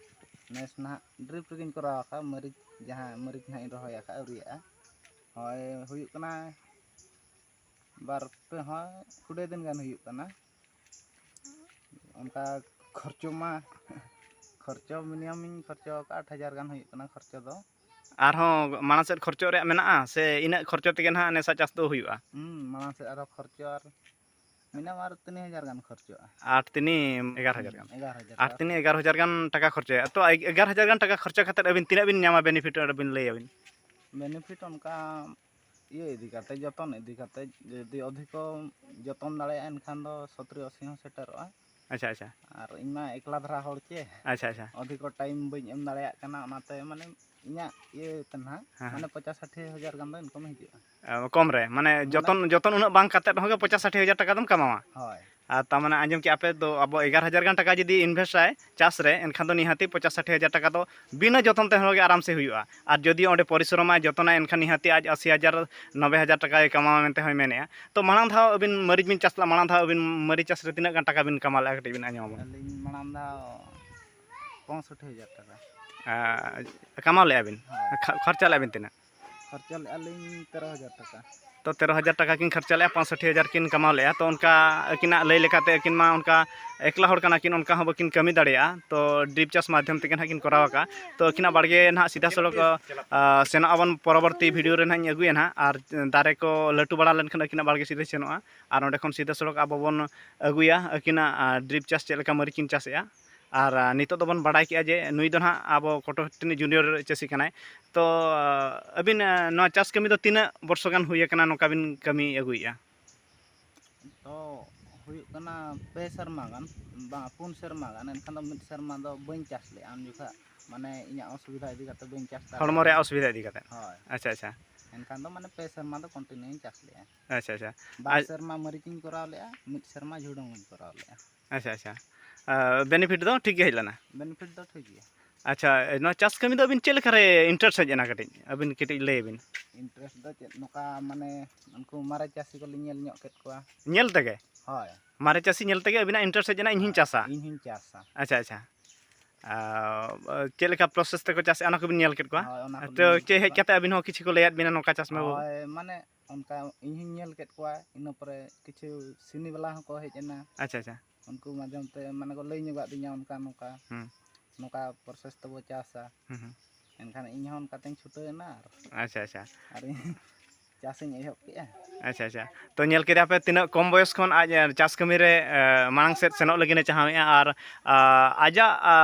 ᱱᱮᱥ ᱱᱟᱦᱟᱜ ᱰᱨᱤᱯ ᱨᱮᱜᱮᱧ ᱠᱚᱨᱟᱣ ᱟᱠᱟᱫᱼᱟ, ᱢᱟᱹᱨᱤᱪ, ᱡᱟᱦᱟᱸ ᱢᱟᱹᱨᱤᱪ ᱱᱟᱦᱟᱜ ᱤᱧ ᱨᱚᱦᱚᱭ ᱟᱠᱟᱫᱼᱟ, ᱟᱹᱣᱨᱤᱭᱟᱜᱼᱟ᱾ ᱦᱳᱭ, ᱦᱩᱭᱩᱜ ᱠᱟᱱᱟ ᱵᱟᱨ ᱯᱮ, ᱦᱳᱭ, ᱠᱩᱲᱤ ᱫᱤᱱ ᱜᱟᱱ ᱦᱩᱭᱩᱜ ᱠᱟᱱᱟ᱾ ᱚᱱᱠᱟ ᱠᱷᱚᱨᱪᱚ ᱢᱟ, ᱠᱷᱚᱨᱪᱚ ᱢᱤᱱᱤᱢᱟᱢ ᱤᱧ ᱠᱷᱚᱨᱪᱚ ᱟᱠᱟᱫᱼᱟ, ᱟᱴ ᱦᱟᱡᱟᱨ ᱜᱟᱱ ᱦᱩᱭᱩᱜ ᱠᱟᱱᱟ ᱠᱷᱚᱨᱪᱚ ᱫᱚ᱾ ᱟᱨᱦᱚᱸ ᱢᱟᱲᱟᱝ ᱥᱮᱫ ᱠᱷᱚᱨᱪᱚᱜ ᱨᱮᱭᱟᱜ ᱢᱮᱱᱟᱜᱼᱟ, ᱥᱮ ᱤᱱᱟᱹᱜ ᱠᱷᱚᱨᱪᱚ ᱛᱮᱜᱮ ᱱᱟᱦᱟᱜ ᱱᱮᱥᱟᱜ ᱪᱟᱥ ᱫᱚ ᱦᱩᱭᱩᱜᱼᱟ? ᱦᱩᱸ, ᱢᱟᱲᱟᱝ ᱥᱮᱫ ᱟᱨᱦᱚᱸ ᱠᱷᱚᱨᱪᱚ ᱟᱨ ᱢᱤᱱᱤᱢᱟᱢ ᱟᱨ ᱛᱤᱱ ᱦᱟᱡᱟᱨ ᱜᱟᱱ ᱠᱷᱚᱨᱪᱚᱜᱼᱟ᱾ ᱟᱴ ᱛᱤᱱᱤ ᱮᱜᱟᱨ ᱦᱟᱡᱟᱨ ᱜᱟᱱ᱾ ᱮᱜᱟᱨ ᱦᱟᱡᱟᱨ ᱟᱴ ᱴᱟᱠᱟ᱾ ᱛᱤᱱᱤ ᱮᱜᱟᱨ ᱦᱟᱡᱟᱨ ᱜᱟᱱ ᱴᱟᱠᱟ ᱠᱷᱚᱨᱪᱟᱭᱟ᱾ ᱛᱚ, ᱮᱜᱟᱨ ᱦᱟᱡᱟᱨ ᱜᱟᱱ ᱴᱟᱠᱟ ᱠᱷᱚᱨᱪᱟ ᱠᱟᱛᱮᱫ ᱟᱹᱵᱤᱱ ᱛᱤᱱᱟᱹᱜ ᱵᱤᱱ ᱧᱟᱢᱟ ᱵᱮᱱᱤᱯᱷᱤᱴ, ᱚᱸᱰᱮ ᱵᱤᱱ ᱞᱟᱹᱭᱟᱵᱤᱱ? ᱵᱮᱱᱤᱯᱷᱤᱴ ᱚᱱᱠᱟ ᱤᱭᱟᱹ ᱤᱫᱤ ᱠᱟᱛᱮ, ᱡᱚᱛᱚᱱ ᱤᱫᱤ ᱠᱟᱛᱮ, ᱡᱩᱫᱤ ᱚᱫᱷᱤᱠᱚ ᱡᱚᱛᱚᱱ ᱫᱟᱲᱮᱭᱟᱜᱼᱟ, ᱮᱱᱠᱷᱟᱱ ᱫᱚ ᱥᱚᱛᱨᱤ ᱟᱥᱤ ᱦᱚᱸ ᱥᱮᱴᱮᱨᱚᱜᱼᱟ᱾ ᱟᱪᱪᱷᱟ, ᱟᱪᱪᱷᱟ᱾ ᱟᱨ ᱤᱧ ᱢᱟ ᱮᱠᱞᱟ ᱫᱷᱟᱨᱟ ᱦᱚᱲ ᱪᱮ, ᱟᱪᱪᱷᱟ, ᱟᱪᱪᱷᱟ᱾ ᱚᱫᱷᱤᱠᱚ ᱴᱟᱭᱤᱢ ᱵᱟᱹᱧ ᱮᱢ ᱫᱟᱲᱮᱭᱟᱜ ᱠᱟᱱᱟ, ᱚᱱᱟᱛᱮ ᱢᱟᱱᱮ ᱤᱧᱟᱹᱜ ᱤᱭᱟᱹ ᱛᱮ ᱱᱟᱦᱟᱜ, ᱦᱮᱸ, ᱦᱮᱸ᱾ ᱢᱟᱱᱮ ᱯᱚᱪᱟᱥ ᱥᱟᱴᱷᱤ ᱦᱟᱡᱟᱨ ᱜᱟᱱ ᱫᱚ ᱤᱱᱠᱟᱢ ᱦᱤᱡᱩᱜᱼᱟ᱾ ᱮ, ᱠᱚᱢ ᱨᱮ, ᱢᱟᱱᱮ ᱢᱟᱱᱮ ᱡᱚᱛᱚᱱ, ᱡᱚᱛᱚᱱ ᱩᱱᱟᱹᱜ ᱵᱟᱝ ᱠᱟᱛᱮᱫ ᱨᱮᱦᱚᱸ ᱜᱮ ᱯᱚᱪᱟᱥ ᱥᱟᱴᱷᱤ ᱦᱟᱡᱟᱨ ᱴᱟᱠᱟ ᱫᱚᱢ ᱠᱟᱢᱟᱣᱟ᱾ ᱦᱳᱭ᱾ ᱟᱨ ᱛᱟᱨ ᱢᱟᱱᱮ ᱟᱸᱡᱚᱢ ᱠᱮᱜᱼᱟ ᱯᱮ, ᱫᱚ ᱟᱵᱚ ᱮᱜᱟᱨ ᱦᱟᱡᱟᱨ ᱜᱟᱱ ᱴᱟᱠᱟ ᱡᱩᱫᱤ invest ᱟᱭ ᱪᱟᱥ ᱨᱮ, ᱮᱱᱠᱷᱟᱱ ᱫᱚ ᱱᱤᱦᱟᱹᱛᱤ ᱯᱚᱪᱟᱥ ᱥᱟᱴᱷᱤ ᱦᱟᱡᱟᱨ ᱴᱟᱠᱟ ᱫᱚ ᱵᱤᱱᱟᱹ ᱡᱚᱛᱚᱱ ᱛᱮᱦᱚᱸ ᱜᱮ ᱟᱨᱟᱢ ᱥᱮ ᱦᱩᱭᱩᱜᱼᱟ᱾ ᱟᱨ ᱡᱩᱫᱤ ᱚᱸᱰᱮ ᱯᱚᱨᱤᱥᱨᱚᱢᱟᱭ, ᱡᱚᱛᱚᱱᱟᱭ, ᱮᱱᱠᱷᱟᱱ ᱱᱤᱦᱟᱹᱛᱤ ᱟᱡ ᱟᱥᱤ ᱦᱟᱡᱟᱨ, ᱱᱚᱵᱵᱳᱭ ᱦᱟᱡᱟᱨ ᱴᱟᱠᱟᱭ ᱠᱟᱢᱟᱣᱟ ᱢᱮᱱᱛᱮ ᱦᱚᱸᱭ ᱢᱮᱱᱮᱜᱼᱟ᱾ ᱛᱚ, ᱢᱟᱲᱟᱝ ᱫᱷᱟᱣ ᱟᱹᱵᱤᱱ ᱢᱟᱹᱨᱤᱪ ᱵᱤᱱ ᱪᱟᱥ ᱞᱮᱫᱟ, ᱢᱟᱲᱟᱝ ᱫᱷᱟᱣ ᱟᱹᱵᱤᱱ ᱢᱟᱹᱨᱤᱪ ᱪᱟᱥ ᱨᱮ ᱛᱤᱱᱟᱹᱜ ᱜᱟᱱ ᱴᱟᱠᱟ ᱵᱤᱱ ᱠᱟᱢᱟᱣ ᱞᱮᱫᱼᱟ, ᱠᱟᱹᱴᱤᱡ ᱵᱤᱱ ᱟᱸᱡᱚᱢ ᱟᱵᱚᱱ? ᱟᱹᱞᱤᱧ ᱢᱟᱲᱟᱝ ᱫᱷᱟᱣ ᱯᱚᱸᱭᱥᱚᱴᱴᱤ ᱦᱟᱡᱟᱨ ᱴᱟᱠᱟ᱾ ᱟᱨ ᱠᱟᱢᱟᱣ ᱞᱮᱫᱼᱟ ᱵᱤᱱ? ᱦᱳᱭ᱾ ᱠᱷᱟ-, ᱠᱷᱚᱨᱪᱟ ᱞᱮᱫᱼᱟ ᱵᱤᱱ ᱛᱤᱱᱟᱹᱜ? ᱠᱷᱚᱨᱪᱟ ᱞᱮᱫᱼᱟ ᱞᱤᱧ ᱛᱮᱨᱚ ᱦᱟᱡᱟᱨ ᱴᱟᱠᱟ᱾ ᱛᱚ, ᱛᱮᱨᱚ ᱦᱟᱡᱟᱨ ᱴᱟᱠᱟ ᱠᱤᱱ ᱠᱷᱚᱨᱪᱟ ᱞᱮᱫᱼᱟ, ᱯᱚᱸᱭᱥᱚᱴᱴᱤ ᱦᱟᱡᱟᱨ ᱠᱤᱱ ᱠᱟᱢᱟᱣ ᱞᱮᱫᱼᱟ᱾ ᱛᱚ, ᱚᱱᱠᱟ ᱟᱹᱠᱤᱱᱟᱜ ᱞᱟᱹᱭ ᱞᱮᱠᱟᱛᱮ, ᱟᱹᱠᱤᱱ ᱢᱟ ᱚᱱᱠᱟ ᱮᱠᱞᱟ ᱦᱚᱲ ᱠᱟᱱᱟ ᱠᱤᱱ, ᱚᱱᱠᱟ ᱦᱚᱸ ᱵᱟᱹᱠᱤᱱ ᱠᱟᱹᱢᱤ ᱫᱟᱲᱮᱭᱟᱜᱼᱟ᱾ ᱛᱚ, drip ᱪᱟᱥ ᱢᱟᱫᱽᱫᱷᱚᱢ ᱛᱮᱜᱮ ᱱᱟᱦᱟᱜ ᱠᱤᱱ ᱠᱚᱨᱟᱣ ᱟᱠᱟᱫᱼᱟ᱾ ᱛᱚ, ᱟᱹᱠᱤᱱᱟᱜ ᱵᱟᱲᱜᱮ ᱱᱟᱦᱟᱜ ᱥᱤᱫᱷᱟ ᱥᱚᱲᱚᱠ, ᱟ, ᱥᱮᱱᱚᱜ ᱟᱵᱚᱱ ᱯᱚᱨᱚᱵᱚᱨᱛᱤ video ᱨᱮ ᱱᱟᱦᱟᱜ ᱤᱧ ᱟᱹᱜᱩᱭᱟ ᱱᱟᱦᱟᱜ᱾ ᱟᱨ ᱫᱟᱨᱮ ᱠᱚ ᱞᱟᱹᱴᱩ ᱵᱟᱲᱟ ᱞᱮᱱᱠᱷᱟᱱ ᱟᱹᱠᱤᱱᱟᱜ ᱵᱟᱲᱜᱮ ᱥᱤᱫᱷᱟᱹ ᱥᱮᱱᱚᱜᱼᱟ᱾ ᱟᱨ ᱚᱸᱰᱮ ᱠᱷᱚᱱ ᱥᱤᱫᱷᱟᱹ ᱥᱚᱲᱚᱠ ᱟᱵᱚ ᱵᱚᱱ ᱟᱹᱜᱩᱭᱟ ᱟᱹᱠᱤᱱᱟᱜ, ᱟ, drip ᱪᱟᱥ ᱪᱮᱫ ᱞᱮᱠᱟ ᱢᱟᱹᱨᱤᱪ ᱠᱤᱱ ᱪᱟᱥᱮᱜᱼᱟ᱾ ᱟᱨ, ᱟ, ᱱᱤᱛᱚᱜ ᱫᱚᱵᱚᱱ ᱵᱟᱲᱟᱭ ᱠᱮᱜᱼᱟ ᱡᱮ ᱱᱩᱭ ᱫᱚ ᱱᱟᱦᱟᱜ ᱟᱵᱚ ᱠᱚᱴᱚᱠ ᱨᱤᱱᱤᱡ junior ᱪᱟᱹᱥᱤ ᱠᱟᱱᱟᱭ᱾ ᱛᱚ, ᱟ, ᱟᱹᱵᱤᱱ, ᱟ, ᱱᱚᱣᱟ ᱪᱟᱥ ᱠᱟᱹᱢᱤ ᱫᱚ ᱛᱤᱱᱟᱹᱜ ᱵᱚᱨᱥᱚ ᱜᱟᱱ ᱦᱩᱭ ᱟᱠᱟᱱᱟ ᱱᱚᱝᱠᱟ ᱵᱤᱱ ᱠᱟᱹᱢᱤ ᱟᱹᱜᱩᱭᱮᱜᱼᱟ? ᱛᱚ, ᱦᱩᱭᱩᱜ ᱠᱟᱱᱟ ᱯᱮ ᱥᱮᱨᱢᱟ ᱜᱟᱱ, ᱵᱟᱝ, ᱯᱩᱱ ᱥᱮᱨᱢᱟ ᱜᱟᱱ᱾ ᱮᱱᱠᱷᱟᱱ ᱫᱚ ᱢᱤᱫ ᱥᱮᱨᱢᱟ ᱫᱚ ᱵᱟᱹᱧ ᱪᱟᱥ ᱞᱮᱜᱼᱟ, ᱩᱱ ᱡᱚᱠᱷᱟᱜ ᱢᱟᱱᱮ ᱤᱧᱟᱹᱜ ᱚᱥᱩᱵᱤᱫᱷᱟ ᱤᱫᱤ ᱠᱟᱛᱮ ᱵᱟᱹᱧ ᱪᱟᱥ ᱫᱟᱲᱮᱭᱟᱫᱟ᱾ ᱦᱚᱲᱢᱚ ᱨᱮᱭᱟᱜ ᱚᱥᱩᱵᱤᱫᱷᱟ ᱤᱫᱤ ᱠᱟᱛᱮ? ᱦᱳᱭ᱾ ᱟᱪᱪᱷᱟ, ᱟᱪᱪᱷᱟ᱾ ᱮᱱᱠᱷᱟᱱ ᱫᱚ ᱢᱟᱱᱮ ᱯᱮ ᱥᱮᱨᱢᱟ ᱫᱚ continue ᱤᱧ ᱪᱟᱥ ᱞᱮᱜᱼᱟ᱾ ᱟᱪᱪᱷᱟ, ᱟᱪᱪᱷᱟ᱾ ᱵᱟᱨ ᱟᱨ ᱥᱮᱨᱢᱟ ᱢᱟᱹᱨᱤᱪ ᱤᱧ ᱠᱚᱨᱟᱣ ᱞᱮᱜᱼᱟ, ᱢᱤᱫ ᱥᱮᱨᱢᱟ ᱡᱷᱩᱲᱟᱹᱝ ᱤᱧ ᱠᱚᱨᱟᱣ ᱞᱮᱜᱼᱟ᱾ ᱟᱪᱪᱷᱟ, ᱟᱪᱪᱷᱟ᱾ ᱟ, benefit ᱫᱚ ᱴᱷᱤᱠ ᱜᱮ ᱦᱮᱡ ᱞᱮᱱᱟ? Benefit ᱫᱚ ᱴᱷᱤᱠ ᱜᱮᱭᱟ᱾ ᱟᱪᱪᱷᱟ, ᱱᱚᱣᱟ ᱪᱟᱥ ᱠᱟᱹᱢᱤ ᱫᱚ ᱟᱹᱵᱤᱱ ᱪᱮᱫ ᱞᱮᱠᱟᱨᱮ interest ᱦᱮᱡ ᱮᱱᱟ? ᱠᱟᱹᱴᱤᱡ ᱟᱹᱵᱤᱱ ᱠᱟᱹᱴᱤᱡ ᱞᱟᱹᱭ ᱟᱹᱵᱤᱱ᱾ Interest ᱫᱚ ᱪᱮᱫ, ᱱᱚᱝᱠᱟ ᱢᱟᱱᱮ ᱩᱱᱠᱩ ᱢᱟᱨᱮ ᱪᱟᱹᱥᱤ ᱠᱚᱞᱤᱧ ᱧᱮᱞ ᱧᱚᱜ ᱠᱮᱫ ᱠᱚᱣᱟ᱾ ᱧᱮᱞ ᱛᱮᱜᱮ? ᱦᱳᱭ᱾ ᱢᱟᱨᱮ ᱪᱟᱹᱥᱤ ᱧᱮᱞ ᱛᱮᱜᱮ ᱟᱹᱵᱤᱱᱟᱜ interest ᱦᱮᱡ ᱮᱱᱟ, ᱤᱧ ᱦᱚᱧ ᱦᱳᱭ, ᱪᱟᱥᱟ? ᱤᱧ ᱦᱚᱧ ᱪᱟᱥᱟ᱾ ᱟᱪᱪᱷᱟ, ᱟᱪᱪᱷᱟ᱾ ᱟᱨ, ᱪᱮᱫ ᱞᱮᱠᱟ process ᱛᱮᱠᱚ ᱪᱟᱥᱮᱜᱼᱟ, ᱚᱱᱟ ᱠᱚᱵᱤᱱ ᱧᱮᱞ ᱠᱮᱫ ᱠᱚᱣᱟ? ᱦᱳᱭ, ᱚᱱᱟ ᱠᱚᱞᱤᱧ ᱛᱚ, ᱧᱮᱞ ᱪᱮᱫ ᱠᱮᱫ ᱦᱮᱡ ᱠᱚᱣᱟ᱾ ᱠᱟᱛᱮ ᱟᱹᱵᱤᱱ ᱦᱚᱸ ᱠᱤᱪᱷᱩ ᱠᱚ ᱞᱟᱹᱭᱟᱫ ᱵᱤᱱᱟ ᱱᱚᱝᱠᱟ ᱪᱟᱥ ᱢᱮ ᱵᱟᱹᱵᱩ? ᱦᱳᱭ, ᱢᱟᱱᱮ ᱚᱱᱠᱟ ᱤᱧ ᱦᱚᱧ ᱧᱮᱞ ᱠᱮᱫ ᱠᱚᱣᱟ, ᱤᱱᱟᱹ ᱯᱚᱨᱮ ᱠᱤᱪᱷᱩ ᱥᱤᱱᱤ ᱵᱟᱞᱟ ᱦᱚᱸᱠᱚ ᱦᱮᱡ ᱮᱱᱟ᱾ ᱟᱪᱪᱷᱟ, ᱟᱪᱪᱷᱟ᱾ ᱩᱱᱠᱩ ᱢᱟᱫᱽᱫᱷᱚᱢ ᱛᱮ ᱢᱟᱱᱮ ᱠᱚ ᱞᱟᱹᱭ ᱧᱚᱜᱟᱫ ᱫᱤᱧᱟ ᱚᱱᱠᱟ ᱱᱚᱝᱠᱟ, ᱦᱩᱸ᱾ ᱱᱚᱝᱠᱟ process ᱛᱮᱵᱚ ᱪᱟᱥᱟ᱾ ᱦᱩᱸ, ᱦᱩᱸ᱾ ᱮᱱᱠᱷᱟᱱ ᱤᱧ ᱦᱚᱸ ᱚᱱᱠᱟᱛᱮᱧ ᱪᱷᱩᱴᱟᱹᱣ ᱮᱱᱟ ᱟᱨ ᱟᱪᱪᱷᱟ, ᱟᱪᱪᱷᱟ᱾ ᱟᱨ ᱤᱧ ᱪᱟᱥ ᱤᱧ ᱮᱦᱚᱵ ᱠᱮᱜᱼᱟ᱾ ᱟᱪᱪᱷᱟ, ᱟᱪᱪᱷᱟ᱾ ᱛᱚ, ᱧᱮᱞ ᱠᱮᱫᱟ ᱯᱮ ᱛᱤᱱᱟᱹᱜ ᱠᱚᱢ ᱵᱚᱭᱚᱥ ᱠᱷᱚᱱ ᱟᱡ, ᱮ, ᱪᱟᱥ ᱠᱟᱹᱢᱤ ᱨᱮ, ᱮ, ᱢᱟᱲᱟᱝ ᱥᱮᱫ ᱥᱮᱱᱚᱜ ᱞᱟᱹᱜᱤᱫ ᱮ ᱪᱟᱦᱟᱣᱮᱫᱼᱟ᱾ ᱟᱨ, ᱟ, ᱟᱡᱟᱜ, ᱟ,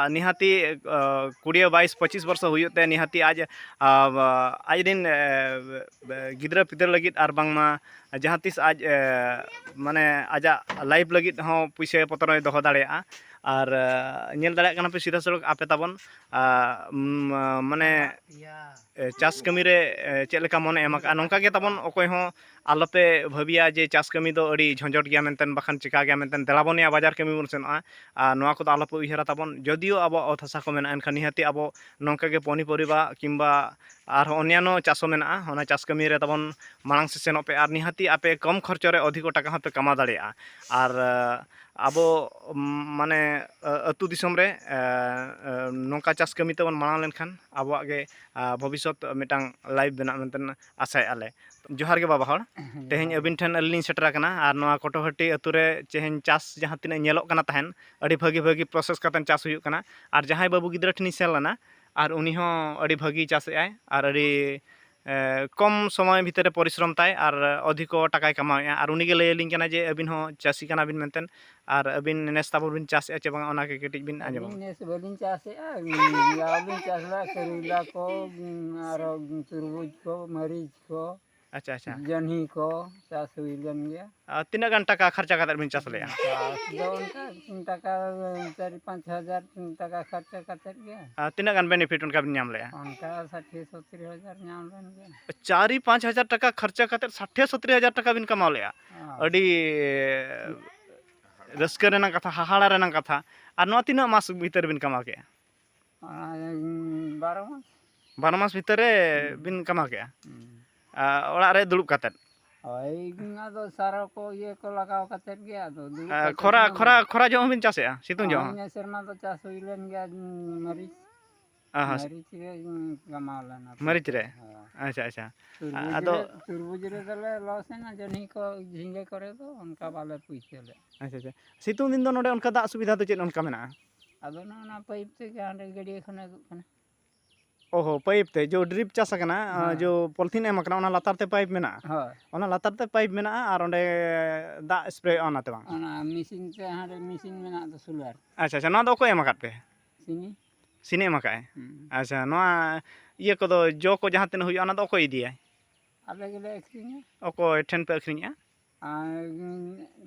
ᱱᱤᱦᱟᱹᱛᱤ, ᱟ, ᱠᱩᱲᱤ ᱵᱟᱭᱤᱥ ᱯᱚᱸᱪᱤᱥ ᱵᱚᱨᱥᱚ ᱦᱩᱭᱩᱜ ᱛᱮ ᱱᱤᱦᱟᱹᱛᱤ ᱟᱡ, ᱟ, ᱟᱡ ᱨᱮᱱ, ᱮ, ᱜᱤᱫᱽᱨᱟᱹ ᱯᱤᱫᱽᱨᱟᱹ ᱞᱟᱹᱜᱤᱫ ᱟᱨ ᱵᱟᱝᱢᱟ ᱡᱟᱦᱟᱸ ᱛᱤᱥ ᱟᱡ, ᱮ, ᱢᱟᱱᱮ ᱟᱡᱟᱜ life ᱞᱟᱹᱜᱤᱫ ᱦᱚᱸ ᱯᱩᱭᱥᱟᱹ ᱯᱚᱛᱨᱚᱭ ᱫᱚᱦᱚ ᱫᱟᱲᱮᱭᱟᱜᱼᱟ᱾ ᱟᱨ, ᱮ, ᱧᱮᱞ ᱫᱟᱲᱮᱭᱟᱜ ᱠᱟᱱᱟ ᱯᱮ ᱥᱤᱫᱷᱟᱹ ᱥᱚᱲᱚᱠ ᱟᱯᱮ ᱛᱟᱵᱚᱱ, ᱟ, ᱢ-, ᱢᱟᱱᱮ ᱮ, ᱪᱟᱥ ᱠᱟᱹᱢᱤ ᱨᱮ, ᱮ, ᱪᱮᱫ ᱞᱮᱠᱟ ᱢᱚᱱᱮ ᱮᱢ ᱟᱠᱟᱫᱼᱟ, ᱱᱚᱝᱠᱟ ᱜᱮ ᱛᱟᱵᱚᱱ ᱚᱠᱚᱭ ᱦᱚᱸ ᱟᱞᱚᱯᱮ ᱵᱷᱟᱹᱵᱤᱭᱟ ᱡᱮ ᱪᱟᱥ ᱠᱟᱹᱢᱤ ᱫᱚ ᱟᱹᱰᱤ ᱡᱷᱚᱸᱡᱚᱴ ᱜᱮᱭᱟ ᱢᱮᱱᱛᱮ, ᱵᱟᱠᱷᱟᱱ ᱪᱮᱠᱟ ᱜᱮᱭᱟ ᱢᱮᱱᱛᱮ, ᱫᱮᱞᱟ ᱵᱚᱱ ᱭᱟ ᱵᱟᱡᱟᱨ ᱠᱟᱹᱢᱤ ᱵᱚᱱ ᱥᱮᱱᱚᱜᱼᱟ᱾ ᱟᱨ ᱱᱚᱣᱟ ᱠᱚᱫᱚ ᱟᱞᱚᱯᱮ ᱩᱭᱦᱟᱹᱨᱟ ᱛᱟᱵᱚᱱ᱾ ᱡᱚᱫᱤᱭᱳ ᱟᱵᱚᱣᱟᱜ ᱚᱛ ᱦᱟᱥᱟ ᱠᱚ ᱢᱮᱱᱟᱜᱼᱟ, ᱮᱱᱠᱷᱟᱱ ᱱᱤᱦᱟᱹᱛᱤ ᱟᱵᱚ ᱱᱚᱝᱠᱟ ᱜᱮ ᱯᱚᱱᱤᱯᱚᱨᱤᱵᱟ ᱠᱤᱝᱵᱟ ᱟᱨᱦᱚᱸ ᱚᱱᱭᱟᱱᱚ ᱪᱟᱥ ᱦᱚᱸ ᱢᱮᱱᱟᱜᱼᱟ, ᱚᱱᱟ ᱪᱟᱥ ᱠᱟᱹᱢᱤ ᱨᱮ ᱛᱟᱵᱚᱱ ᱢᱟᱲᱟᱝ ᱥᱮᱫ ᱥᱮᱱᱚᱜ ᱯᱮ᱾ ᱟᱨ ᱱᱤᱦᱟᱹᱛᱤ ᱟᱯᱮ ᱠᱚᱢ ᱠᱷᱚᱨᱪᱚ ᱨᱮ ᱚᱫᱷᱤᱠᱚ ᱴᱟᱠᱟ ᱦᱚᱸᱯᱮ ᱠᱟᱢᱟᱣ ᱫᱟᱲᱮᱭᱟᱜᱼᱟ᱾ ᱟᱨ, ᱮ, ᱟᱵᱚ, ᱩᱢ, ᱢᱟᱱᱮ, ᱟ-, ᱟᱹᱛᱩ ᱫᱤᱥᱚᱢ ᱨᱮ, ᱮ, ᱮ, ᱱᱚᱝᱠᱟ ᱪᱟᱥ ᱠᱟᱹᱢᱤ ᱛᱮᱵᱚᱱ ᱢᱟᱲᱟᱝ ᱞᱮᱱᱠᱷᱟᱱ ᱟᱵᱚᱣᱟᱜ ᱜᱮ, ᱟ, ᱵᱷᱚᱵᱤᱥᱥᱚᱛ ᱢᱤᱫᱴᱟᱝ life ᱵᱮᱱᱟᱜ ᱢᱮᱱᱛᱮ ᱟᱥᱟᱭᱮᱫᱼᱟ ᱞᱮ᱾ ᱡᱚᱦᱟᱨ ᱜᱮ ᱵᱟᱵᱟ ᱦᱚᱲ, ᱛᱮᱦᱮᱧ ᱡᱚᱦᱟᱨ ᱜᱮ᱾ ᱟᱹᱵᱤᱱ ᱴᱷᱮᱱ ᱟᱹᱞᱤᱧ ᱞᱤᱧ ᱥᱮᱴᱮᱨ ᱟᱠᱟᱱᱟ᱾ ᱟᱨ ᱱᱚᱣᱟ ᱠᱚᱴᱚᱦᱟᱹᱴᱤ ᱟᱹᱛᱩ ᱨᱮ ᱛᱮᱦᱮᱧ ᱪᱟᱥ ᱡᱟᱦᱟᱸ ᱛᱤᱱᱟᱹᱜ ᱧᱮᱞᱚᱜ ᱠᱟᱱᱟ ᱛᱟᱦᱮᱸᱱ, ᱟᱹᱰᱤ ᱵᱷᱟᱹᱜᱤ ᱵᱷᱟᱹᱜᱤ process ᱠᱟᱛᱮ ᱪᱟᱥ ᱦᱩᱭᱩᱜ ᱠᱟᱱᱟ᱾ ᱟᱨ ᱡᱟᱦᱟᱸᱭ ᱵᱟᱹᱵᱩ ᱜᱤᱫᱽᱨᱟᱹ ᱴᱷᱮᱱᱤᱧ ᱥᱮᱱ ᱞᱮᱱᱟ, ᱟᱨ ᱩᱱᱤ ᱦᱚᱸ ᱟᱹᱰᱤ ᱵᱷᱟᱹᱜᱤ ᱪᱟᱥᱮᱫᱼᱟᱭ ᱟᱨ ᱟᱹᱰᱤ, ᱮ, ᱠᱚᱢ ᱥᱚᱢᱚᱭ ᱵᱷᱤᱛᱤᱨ ᱨᱮ ᱯᱚᱨᱤᱥᱨᱚᱢ ᱛᱟᱭ ᱟᱨ ᱚᱫᱷᱤᱠᱚ ᱴᱟᱠᱟᱭ ᱠᱟᱢᱟᱣᱮᱫᱼᱟ᱾ ᱟᱨ ᱩᱱᱤᱜᱮ ᱞᱟᱹᱭ ᱟᱹᱞᱤᱧ ᱠᱟᱱᱟ ᱡᱮ ᱟᱹᱵᱤᱱ ᱦᱚᱸ ᱪᱟᱹᱥᱤ ᱠᱟᱱᱟᱵᱤᱱ ᱢᱮᱱᱛᱮ, ᱟᱨ ᱟᱹᱵᱤᱱ ᱱᱮᱥ ᱛᱟᱵᱚᱱ ᱵᱤᱱ ᱪᱟᱥᱮᱫᱼᱟ ᱪᱮ ᱵᱟᱝᱟ, ᱚᱱᱟ ᱜᱮ ᱠᱟᱹᱴᱤᱡ ᱵᱤᱱ ᱟᱸᱡᱚᱢᱟ᱾ ᱟᱹᱞᱤᱧ ᱱᱮᱥ ᱵᱟᱹᱞᱤᱧ ᱪᱟᱥᱮᱫᱼᱟ, ᱡᱟ ᱵᱤᱱ ᱪᱟᱥ ᱞᱮᱫᱼᱟ, ᱠᱟᱨᱮᱞᱟ ᱠᱚ, ᱩᱸ, ᱟᱨᱚ ᱛᱩᱨᱵᱩᱡᱽ ᱠᱚ, ᱢᱟᱹᱨᱤᱪ ᱠᱚ, ᱟᱪᱪᱷᱟ, ᱟᱪᱪᱷᱟ᱾ ᱡᱟᱹᱱᱦᱤ ᱠᱚ ᱪᱟᱥ ᱦᱩᱭ ᱞᱮᱱ ᱜᱮᱭᱟ᱾ ᱟᱨ ᱛᱤᱱᱟᱹᱜ ᱜᱟᱱ ᱴᱟᱠᱟ ᱠᱷᱚᱨᱪᱟ ᱠᱟᱛᱮ ᱵᱤᱱ ᱪᱟᱥ ᱞᱮᱫᱼᱟ? ᱪᱟᱥ ᱫᱚ ᱚᱱᱠᱟ ᱴᱟᱠᱟ ᱪᱟᱨ ᱯᱟᱸᱪ ᱦᱟᱡᱟᱨ ᱴᱟᱠᱟ ᱠᱷᱚᱨᱪᱟ ᱠᱟᱛᱮ ᱜᱮ᱾ ᱟᱨ ᱛᱤᱱᱟᱹᱜ ᱜᱟᱱ benefit ᱚᱱᱠᱟ ᱵᱤᱱ ᱧᱟᱢ ᱞᱮᱫᱼᱟ? ᱚᱱᱠᱟ ᱥᱟᱴᱷᱤ ᱥᱚᱛᱛᱨᱤ ᱦᱟᱡᱟᱨ ᱧᱟᱢ ᱞᱮᱱ ᱜᱮᱭᱟ᱾ ᱪᱟᱨ ᱯᱟᱸᱪ ᱦᱟᱡᱟᱨ ᱴᱟᱠᱟ ᱠᱷᱚᱨᱪᱟ ᱠᱟᱛᱮ ᱥᱟᱴᱷᱤ ᱥᱚᱛᱛᱨᱤ ᱦᱟᱡᱟᱨ ᱴᱟᱠᱟ ᱵᱤᱱ ᱠᱟᱢᱟᱣ ᱞᱮᱫᱼᱟ᱾ ᱦᱮᱸ᱾ ᱟᱹᱰᱤ ᱨᱟᱹᱥᱠᱟᱹ ᱨᱮᱱᱟᱜ ᱠᱟᱛᱷᱟ, ᱦᱟᱦᱟᱲᱟ ᱨᱮᱱᱟᱜ ᱠᱟᱛᱷᱟ᱾ ᱟᱨ ᱱᱚᱣᱟ ᱛᱤᱱᱟᱹᱜ ᱢᱟᱥ ᱵᱷᱤᱛᱟᱹᱨ ᱵᱤᱱ ᱠᱟᱢᱟᱣ ᱠᱮᱫᱼᱟ? ᱚᱱᱟ, ᱩᱸ, ᱵᱟᱨᱚ ᱢᱟᱥ᱾ ᱵᱟᱨᱚ ᱢᱟᱥ ᱵᱷᱤᱛᱟᱹᱨ ᱨᱮ ᱵᱤᱱ ᱠᱟᱢᱟᱣ ᱠᱮᱫᱼᱟ? ᱦᱩᱸ᱾ ᱟᱨ ᱚᱲᱟᱜ ᱨᱮ ᱫᱩᱲᱩᱵ ᱠᱟᱛᱮᱫ? ᱦᱳᱭ, ᱟᱫᱚ ᱥᱟᱨ ᱠᱚ ᱤᱭᱟᱹ ᱠᱚ ᱞᱟᱜᱟᱣ ᱠᱟᱛᱮᱫ ᱜᱮ, ᱟᱫᱚ ᱫᱩᱲᱩᱵ ᱟᱨ ᱠᱟᱛᱮᱫ ᱠᱷᱚᱨᱟ, ᱠᱷᱟᱱ ᱫᱚ ᱠᱷᱚᱨᱟ, ᱠᱷᱚᱨᱟ ᱡᱚᱦᱚᱜ ᱦᱚᱸ ᱵᱤᱱ ᱪᱟᱥᱮᱫᱼᱟ ᱥᱤᱛᱩᱝ ᱡᱚᱦᱚᱜ ᱦᱚᱸ? ᱱᱤᱭᱟᱹ ᱥᱮᱨᱢᱟ ᱫᱚ ᱪᱟᱥ ᱦᱩᱭ ᱞᱮᱱ ᱜᱮᱭᱟ, ᱩᱸ, ᱢᱟᱹᱨᱤᱪ᱾ ᱦᱮᱸ, ᱦᱮᱸ᱾ ᱢᱟᱹᱨᱤᱪ ᱨᱮ, ᱩᱸ, ᱠᱟᱢᱟᱣ ᱞᱮᱱᱟ ᱯᱩᱭᱥᱟᱹ᱾ ᱢᱟᱹᱨᱤᱪ ᱨᱮ? ᱦᱮᱸ᱾ ᱟᱪᱪᱷᱟ, ᱟᱪᱪᱷᱟ᱾ ᱛᱩᱨᱵᱩᱡᱽ ᱟᱫᱚ ᱨᱮ, ᱛᱩᱨᱵᱩᱡᱽ ᱨᱮᱫᱚ ᱞᱮ loss ᱮᱱᱟ, ᱡᱟᱹᱱᱤ ᱠᱚ, ᱡᱷᱤᱸᱜᱟᱹ ᱠᱚᱨᱮ ᱫᱚ ᱚᱱᱠᱟ ᱵᱟᱞᱮ ᱯᱩᱭᱥᱟᱹ ᱞᱮᱫ᱾ ᱟᱪᱪᱷᱟ, ᱟᱪᱪᱷᱟ᱾ ᱥᱤᱛᱩᱝ ᱫᱤᱱ ᱫᱚ ᱱᱚᱰᱮ ᱚᱱᱠᱟ ᱫᱟᱜ ᱥᱩᱵᱤᱫᱷᱟ ᱫᱚ ᱪᱮᱫ ᱚᱱᱠᱟ ᱢᱮᱱᱟᱜᱼᱟ? ᱟᱫᱚ ᱱᱚᱜᱼᱚ ᱱᱚᱣᱟ pipe ᱛᱮᱜᱮ ᱦᱟᱸᱰᱮ ᱜᱟᱹᱰᱭᱟᱹ ᱠᱷᱚᱱ ᱟᱹᱜᱩᱜ ᱠᱟᱱᱟ᱾ ᱚ ᱦᱚᱸ, ᱯᱟᱭᱤᱯ ᱛᱮ, ᱡᱚ ᱰᱨᱤᱯ ᱪᱟᱥ ᱟᱠᱟᱱᱟ, ᱦᱮᱸ᱾ ᱡᱚ ᱯᱚᱞᱤᱛᱷᱤᱱ ᱮᱢ ᱟᱠᱟᱱᱟ, ᱚᱱᱟ ᱞᱟᱛᱟᱨ ᱛᱮ ᱯᱟᱭᱤᱯ ᱢᱮᱱᱟᱜᱼᱟ? ᱦᱳᱭ᱾ ᱚᱱᱟ ᱞᱟᱛᱟᱨ ᱛᱮ ᱯᱟᱭᱤᱯ ᱢᱮᱱᱟᱜᱼᱟ ᱟᱨ ᱚᱸᱰᱮ ᱫᱟᱜ ᱥᱯᱨᱮᱭᱟᱜᱼᱟ ᱚᱱᱟᱛᱮ ᱵᱟᱝ? ᱚᱱᱟ ᱢᱮᱥᱤᱱ ᱛᱮ, ᱦᱟᱸᱰᱮ ᱢᱮᱥᱤᱱ ᱢᱮᱱᱟᱜ ᱫᱚ, ᱥᱳᱞᱟᱨ᱾ ᱟᱪᱪᱷᱟ, ᱟᱪᱪᱷᱟ, ᱱᱚᱣᱟ ᱫᱚ ᱚᱠᱚᱭ ᱮᱢ ᱟᱠᱟᱫ ᱯᱮ? ᱥᱤᱱᱤ᱾ ᱥᱤᱱᱤ ᱮᱢ ᱟᱠᱟᱫᱼᱟᱭ? ᱦᱩᱸ᱾ ᱟᱪᱪᱷᱟ, ᱱᱚᱣᱟ ᱤᱭᱟᱹ ᱠᱚᱫᱚ, ᱡᱚ ᱠᱚ ᱡᱟᱦᱟᱸ ᱛᱤᱱᱟᱹᱜ ᱦᱩᱭᱩᱜᱼᱟ, ᱚᱱᱟ ᱫᱚ ᱚᱠᱚᱭ ᱤᱫᱤᱭᱟᱭ? ᱟᱞᱮ ᱜᱮᱞᱮ ᱟᱹᱠᱷᱨᱤᱧᱟ᱾ ᱚᱠᱚᱭ ᱴᱷᱮᱱ ᱯᱮ ᱟᱹᱠᱷᱨᱤᱧᱮᱜᱼᱟ? ᱟᱨ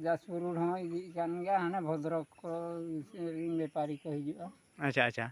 ᱡᱟᱡᱽᱯᱩᱨ ᱨᱳᱰ ᱦᱚᱸ ᱤᱫᱤᱜ ᱠᱟᱱ ᱜᱮᱭᱟ, ᱦᱟᱱᱮ ᱵᱷᱚᱫᱨᱚᱠ ᱠᱚ ᱨᱮᱱ ᱵᱮᱯᱟᱨᱤ ᱠᱚ ᱦᱤᱡᱩᱜᱼᱟ᱾ ᱟᱪᱪᱷᱟ, ᱟᱪᱪᱷᱟ᱾